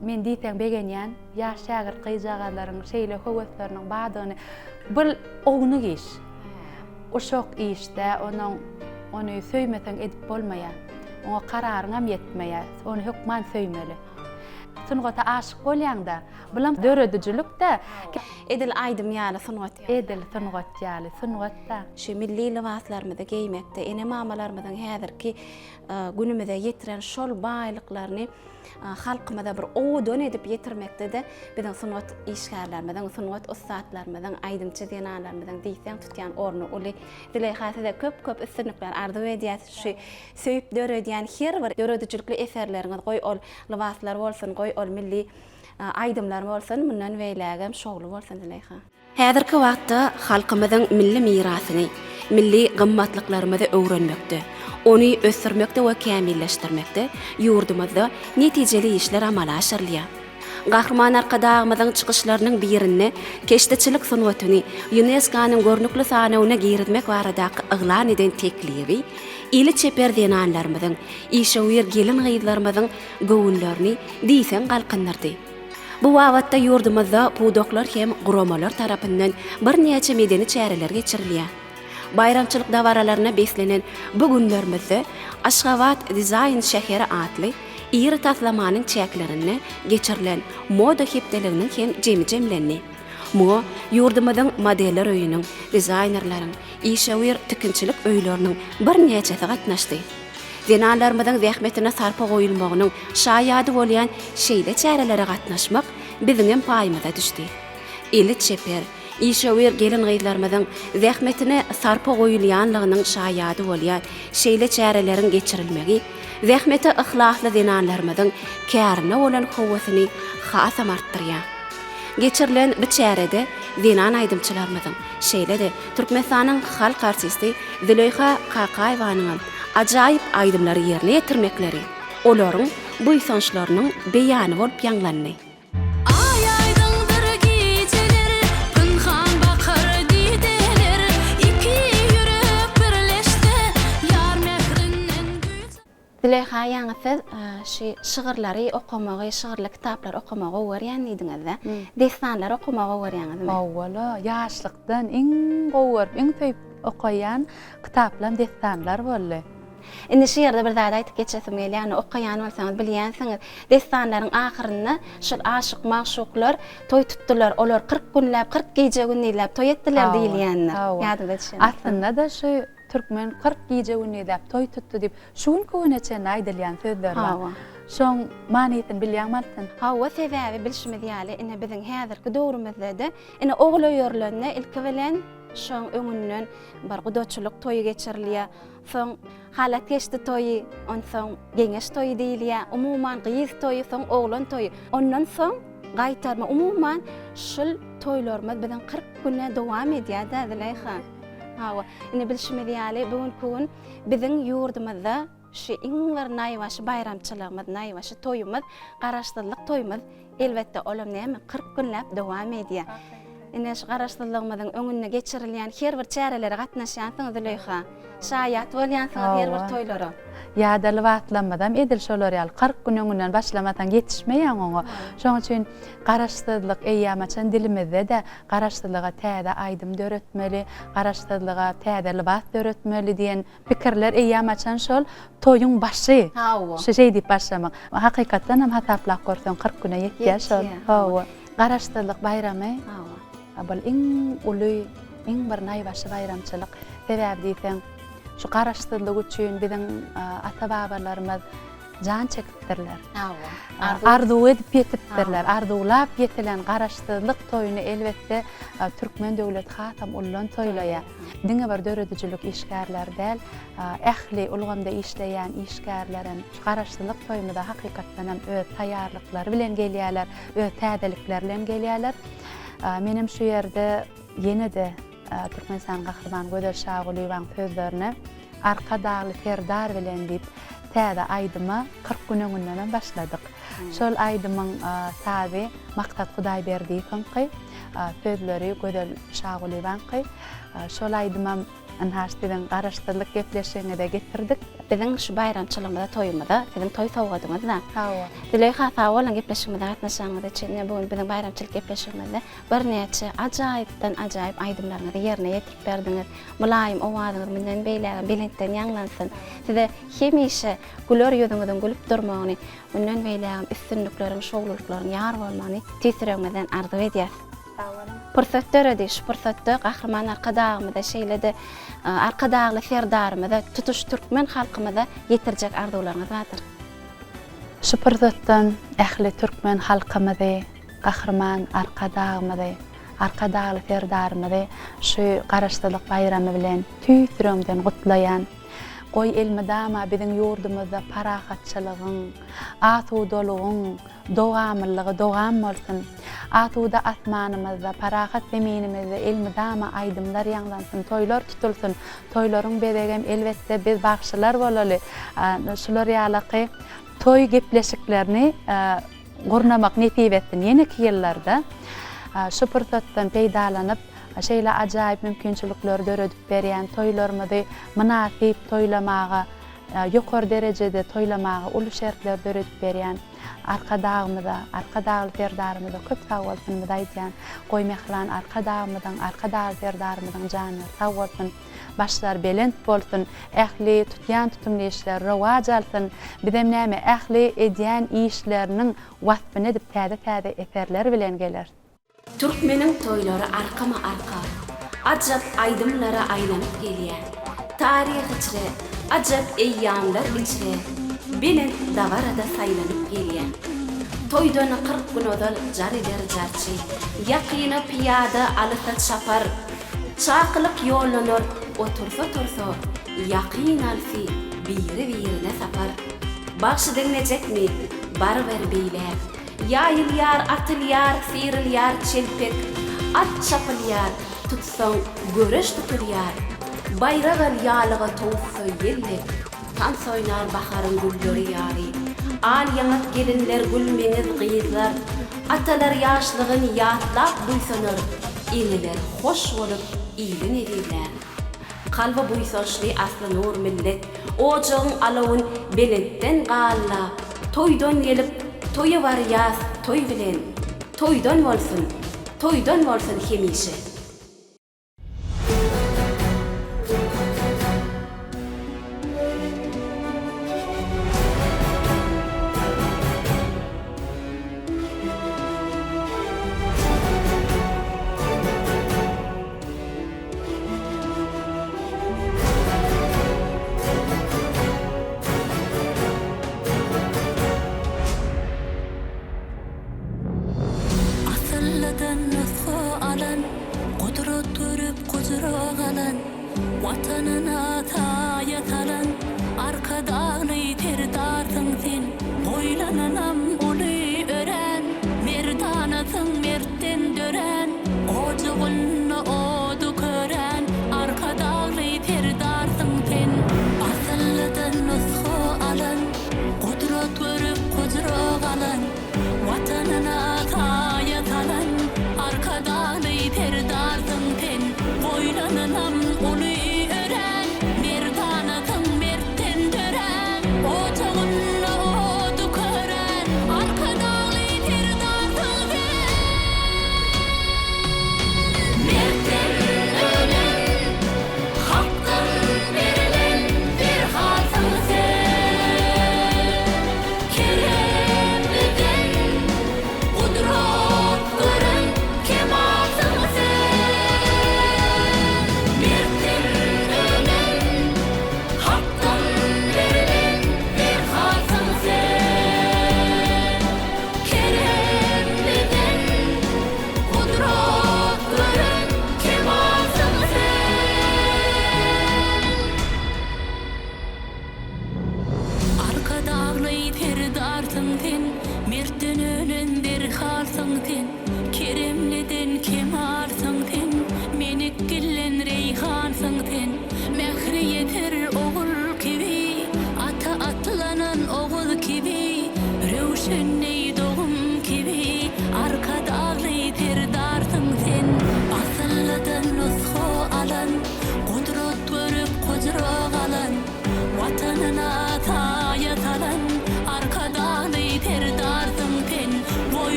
men diýseň begenýän, ýaş şägirt gyzjagazlaryň şeýle höwesleriniň bardygyny. Bir ownuk iş. Uşak işde onuň ony söýmeseň edip bolmaýar. Oňa kararyňam ýetmeýär. Ony hökman söýmeli. Sungata aşyk bolýaňda, bulam döredijilik-dä. Edil aýdym ýaly, sungat ýaly. Edil sungat ýaly, sungat-da. Şu milli lybaslarymyzy geýmekde ene-mamalarymyzyň häzirki günümize ýetiren şol baýlyklaryny halkymyza bir owadan edip ýetirmekde-de biziň sungat işgärlerimiziň, sungat ussatlarymyzyň, aýdymçy zenanlarymyzyň diýseň tutýan orny uly. Züleýha size köp-köp üstünlikler arzuw edýäs. Şu söýüp döredýän her bir döredijilikli eserleriňiz goý ol lybaslar bolsun, goý ol milli aýdymlar bolsun, mundan beýlägem şowly bolsun Züleýha. Häzirki wagtda halkymyzyň milli mirasyny, milli gymmatlyklarymyzy öwrenmekde, ony ösdürmekde we kämilleşdirmekde ýurdumyzda netijeli işler amala aşyrylýar. Gahryman Arkadagymyzyň çykyşlarynyň birinde keşdeçilik sungatyny ÝUNESKO-nyň görnükli sanawyna girizmek baradaky yglan eden teklibi eli çeper zenanlarymyzyň, işewür gelin-gyzlarymyzyň göwünlerini diýseň galkyndyrdy. Bu babatda ýurdumyzda pudaklar hem guramalar tarapyndan birnäçe medeni çäreler geçirilýär. Baýramçylyk dabaralaryna beslenen bu günlerimizde Aşgabat dizaýn şäheri atly iri taslamanyň çäklerinde geçirilen moda hepdeliginiň hem jemi jemlendi. Muňa ýurdumyzyň modeller öýüniň, dizaýnerleriň, işewür tikinçilik öýleriniň birnäçesi gatnaşdy. Zenanlarymyzyň zähmetine sarpa goýulmagynyň şaýady bolýan şeýle çärelere gatnaşmak biziňem paýymyza düşdi. Eli çeper, işewür gelin-gyzlarymyzyň zähmetine sarpa goýulýanlygynyň şaýady bolýan şeýle çäreleriň geçirilmegi zähmete yhlasly zenanlarymyzyň kärine bolan höwesini hasam artdyrýar. Geçirilen bu çärede zenan aýdymçylarymyzyň, şeýle-de Türkmenistanyň halk artisti Züleýha Kakaýewanyňam ajaýyp aýdymlary ýerine ýetirmekleri olaryň buýsançlarynyň beýany bolup ýaňlandy. Aý aýdyňdyr gijeler, pynhan bakar dideler, Iki ýürek birleşse, ýar mährinden güýç. Züleýha ýaňy siz şu şygyrlary okamagy, şygyrly kitaplary okamagy gowy görýän diýdiňiz-de. Dessanlary okamagy gowy görýäňizmi? Hawa-la, ýaşlykdan iň gowy görüp, iň söýüp okaýan kitaplam dessanlar boldy. Indi şu ýerde bir zat aýdyp geçesim gelýär, indi okaýan bolsaňyz bilýänsiňiz, dessanlaryň ahyrynda şol aşyk-magşuklar toý tutdular, olar 40 günläp, 40 gije-gündizläp toý etdiler diýilýändir. Ýadyňyza düşendir. Aslynda-da şu Türkmen 40 gije-gündizläp toý tutdy diýip, şu günki güne çenli aýdylýan sözler bar. Hawa. Şoň manysyny bilýäňmi Altyn? Hawa, sebäbi bilşimiz ýaly, ine biziň häzirki döwrümizde-de, ine ogul öýerilende ilki bilen şoň öňünden bir gudaçylyk toýy geçirilýär. Soň halat geçdi toýy, onsoň geňeş toýy diýilýär. Umuman gyz toýy, soň oglan toýy. Ondan soň gaýtarma. Umuman şul toýlarymyz biziň 40 güne dowam edýär-dä, Züleýha. Hawa, indi bilşimiz ýaly, bu günki gün biziň ýurdumyzda şu iň bir naýbaşy baýramçylygymyz, naýbaşy toýumyz, Garaşsyzlyk toýumyz, elbetde, olam näme, 40 günläp dowam edýär. Ine şu Garaşsyzlygymyzyň öňünde geçirilýän her bir çärelere gatnaşýansyňyz Züleýha. Şaýat bolýansyňyz her bir toýlara. Ýa-da lybaslanmazam edil şolar ýaly 40 gün öňünden başlamasaň ýetişmeýäň oňa. Şonuň üçin Garaşsyzlyk eýýamaçan dilimizde-de Garaşsyzlyga täze aýdym döretmeli, Garaşsyzlyga täze lybas döretmeli diýen pikirler eýýamaçan şol toýuň başy. Hawa. Şu şeý diýip başlamak. Hakykatdan hem hasaplap görseň 40 güne ýetýär şol. Ýetýär. Hawa. Garaşsyzlyk baýramy Hawa. bul iň uly, iň bir naýbaşy baýramçylyk. Sebäbi diýseň, şu garaşsyzlyk üçin biziň ata-babalarymyz jan çekipdirler. Hawa. Arzuw edip ýetipdirler. Arzuwlap ýetilen garaşsyzlyk toýuny elbetde türkmen döwleti hasam ullan toýlaýar. Diňe bir döredijilik işgärleri däl, ähli ulgamda işleýän işgärlerem şu garaşsyzlyk toýumyza hakykatdanam öz taýýarlyklary bilen gelýärler, öz täzelikleri bilen gelýärler. Menem şu ýerde ýene-de Türkmenistanyň Gahrymany Gözel Şagulyýewanyň sözlerine Arkadagly Serdar bilen diýip täze aýdyma 40 gün öňündenem başladyk. Şol aýdymyň sazy Maksat Hudaýberdiýewiňki, sözleri Gözel Şagulyýewaňky. Şol aýdymam ynha siziň Garaşsyzlyk gepleşigiňize getirdik. Biziň şu baýramçylygymyza, toýumyza siziň toý sowgadyňyz-da. Hawa. Züleýha sag boluň gepleşigimize gatnaşanyňyz üçin. Ine bu gün biziň baýramçylyk gepleşigimizde birnäçe ajaýypdan ajaýyp aýdymlaryňyzy ýerine ýetirip berdiňiz. Mylaýym owazyňyz mundan beýlägem belentden ýaňlansyn. Size hemişe güler ýüzüňiziň gülüp durmagyny, mundan beýlägem üstünlikleriň, şowlulyklaryň ýar bolmagyny tüýs ýüregimizden arzuw edýäs. Sag boluň. Pursat döredi. Şu pursatda Gahryman Arkadagymyza, şeýle-de Arkadagly Serdarymyza, tutuş türkmen halkymyza ýetirjek arzuwlaryňyz bardyr. Şu pursatdan ähli türkmen halkymyzy, Gahryman Arkadagymyzy, Arkadagly Serdarymyzy şu Garaşsyzlyk baýramy bilen tüýs ýüregimden gutlaýan. Goý, elmydama biziň ýurdumyzda parahatçylygyň, asudalygyň dowamlylygy dowam bolsun! Asuda asmanymyzda, parahat zeminimizde elmydama aýdymlar ýaňlansyn, toýlar tutulsyn! Toýlaryň bezegem elbetde biz bagşylar bolaly. Şular ýalaky toý gepleşiklerini gurnamak nesip etsin ýeneki ýyllarda. Şu pursatdan peýdalanyp, şeýle ajaýyp mümkinçilikleri döredip berýän toýlarymyzy mynasyp toýlamaga, ýokary derejede toýlamaga uly şertler döredip berýän Arkadagymyza, Arkadagly Serdarymyza köp sagbolsunymyzy aýdýan. Goý mähriban Arkadagymyzyň, Arkadagly Serdarymyzyň janlary sag bolsun, başlary belent bolsun, ähli tutýan tutumly işleri rowaç alsyn, bizem näme ähli edýän işleriniň waspyny edip täze-täze eserler bilen geleris. Türkmeniň toýlary arkama-arka, Ajap aýdymlara aýlanyp gelýär. Taryh içre, ajap eýýamlar içre, Belent dabarada saýlanyp gelýär. Toýdan 40 gün ozal jar eder jarçy, Ýakyna pyýada, alysa çapar. Çakylyk ýollanar, otursa-tursa, Ýakyn-alysy biri-birine sapar. Bagşy diňlejekmi, baryber beýläk. Ýaýylýar, atylýar, syrylýar çelpek, At çapylýar, tutsaň, göreş tutulýar. Baýrak al ýalyga towussa ýel dek, Tans oýnar baharyň gülleri ýaly. Al ýaňak gelinler, gül meňiz gyzlar, Atalar ýaşlygyn ýatlap buýsanar, Eneler hoş bolup ilin ezizlär. Kalby buýsançly asly nur millet, Ojagyň alawyn belentden gallap, Toýdan gelip, toýa barýas toý bilen, Toýdan bolsun, toýdan bolsun hemişe. Asyllydan nusga alan, Gudrat görüp gujura galan, Watanyna saýa salan, Arkadagly Serdarsyň sen. Goýlanynam uly örän, Merdanasyň mertden dörän, Ojagynda ody kören, Arkadagly Serdarsyň sen. Asyllydan nusga alan, Gudrat görüp gujura galan, Watanyna saýa salan, Arkadagly Serdarsyň.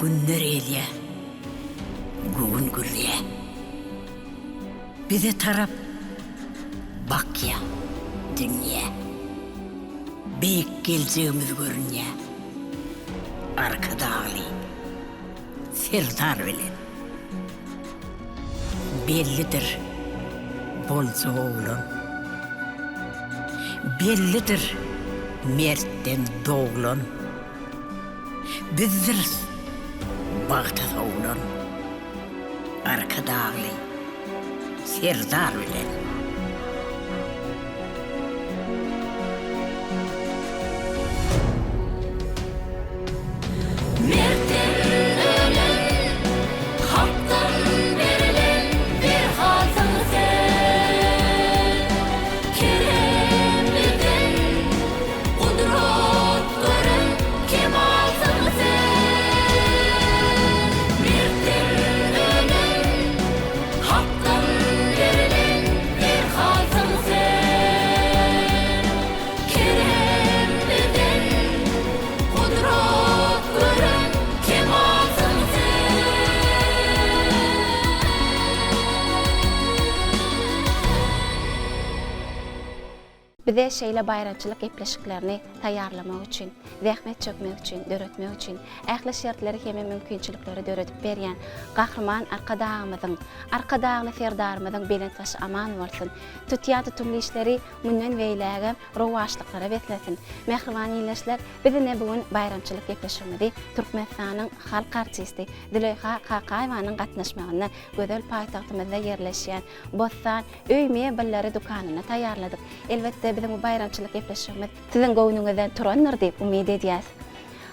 Günler gelýär, göwün gülýär. Bize tarap bakýar dünýä. Beýik geljegimiz görünýär. Arkadagly Serdar bilen. Bellidir boljak oglan. Bellidir mertden doglan. Bizdiris bagta sowlan. Arkadagly Serdar bilen. Mertden ölen, Hakdan berlen Perhatsyň sen. Keremliden gudrat gören Kemalsyň sen. Mertden ölen, Hakdan berlen Perhatsyň sen. Keremliden Gudrat gören kemalsyň sen. Bize şeýle baýramçylyk gepleşiklerini taýýarlamak üçin, zähmet çekmek üçin, döretmek üçin ähli şertleri hemem mümkinçilikleri döredip berýän Gahryman Arkadagymyzyň, Arkadagly Serdarymyzyň belent başy aman bolsun! Tutýan tutumly işleri mundan beýlägem rowaçlyklara beslesin! Mähriban ildeşler, biz ine bu gün baýramçylyk gepleşigimizi Türkmenistanyň halk artisti Züleýha Kakaýewanyň gatnaşmagynda gözel paýtagtymyzda ýerleşýän Bossan öý mebelleri dükanynda taýýarladyk. Elbetde, biziň bu baýramçylyk gepleşigimiz siziň göwnüňizden turandyr diýip umyt edýäs.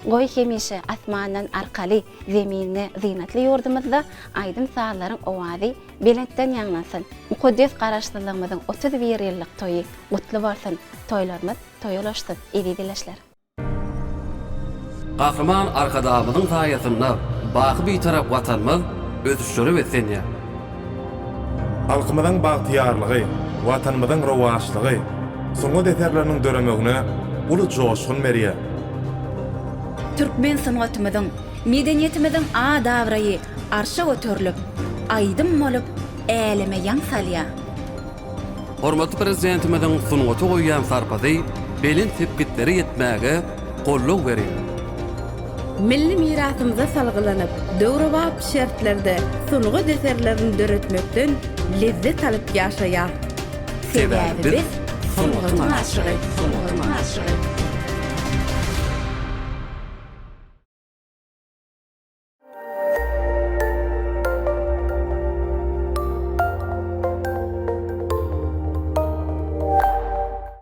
Goý, hemişe asmandan arkaly, zeminde zynatly ýurdumyzda aýdym-sazlaryň owazy belentden ýaňlansyn! Mukaddes Garaşsyzlygymyzyň 31 ýyllyk toýy gutly bolsun! Toýlarymyz toýa ulaşsyn, eziz ildeşler! Gahryman Arkadagymyzyň saýasynda baky Bitarap Watanymyz ösüşlere beslenýär. Halkymyzyň bagtyýarlygy, Watanymyzyň rowaçlygy sungat eserleriniň döremegine uly joşgun berýär. Türkmen sungatymyzyň, medeniýetimiziň at-abraýy arşa göterilip, aýdym bolup äleme ýaň salýar. Hormatly Prezidentimiziň sungata goýýan sarpasy belent sepgitlere ýetmäge goldaw berýär. Milli mirasymyza salgylanyp, döwrebap şertlerde sungat eserlerini döretmekden lezzet alyp ýaşaýar. Sebäbi biz sungatyň aşygy.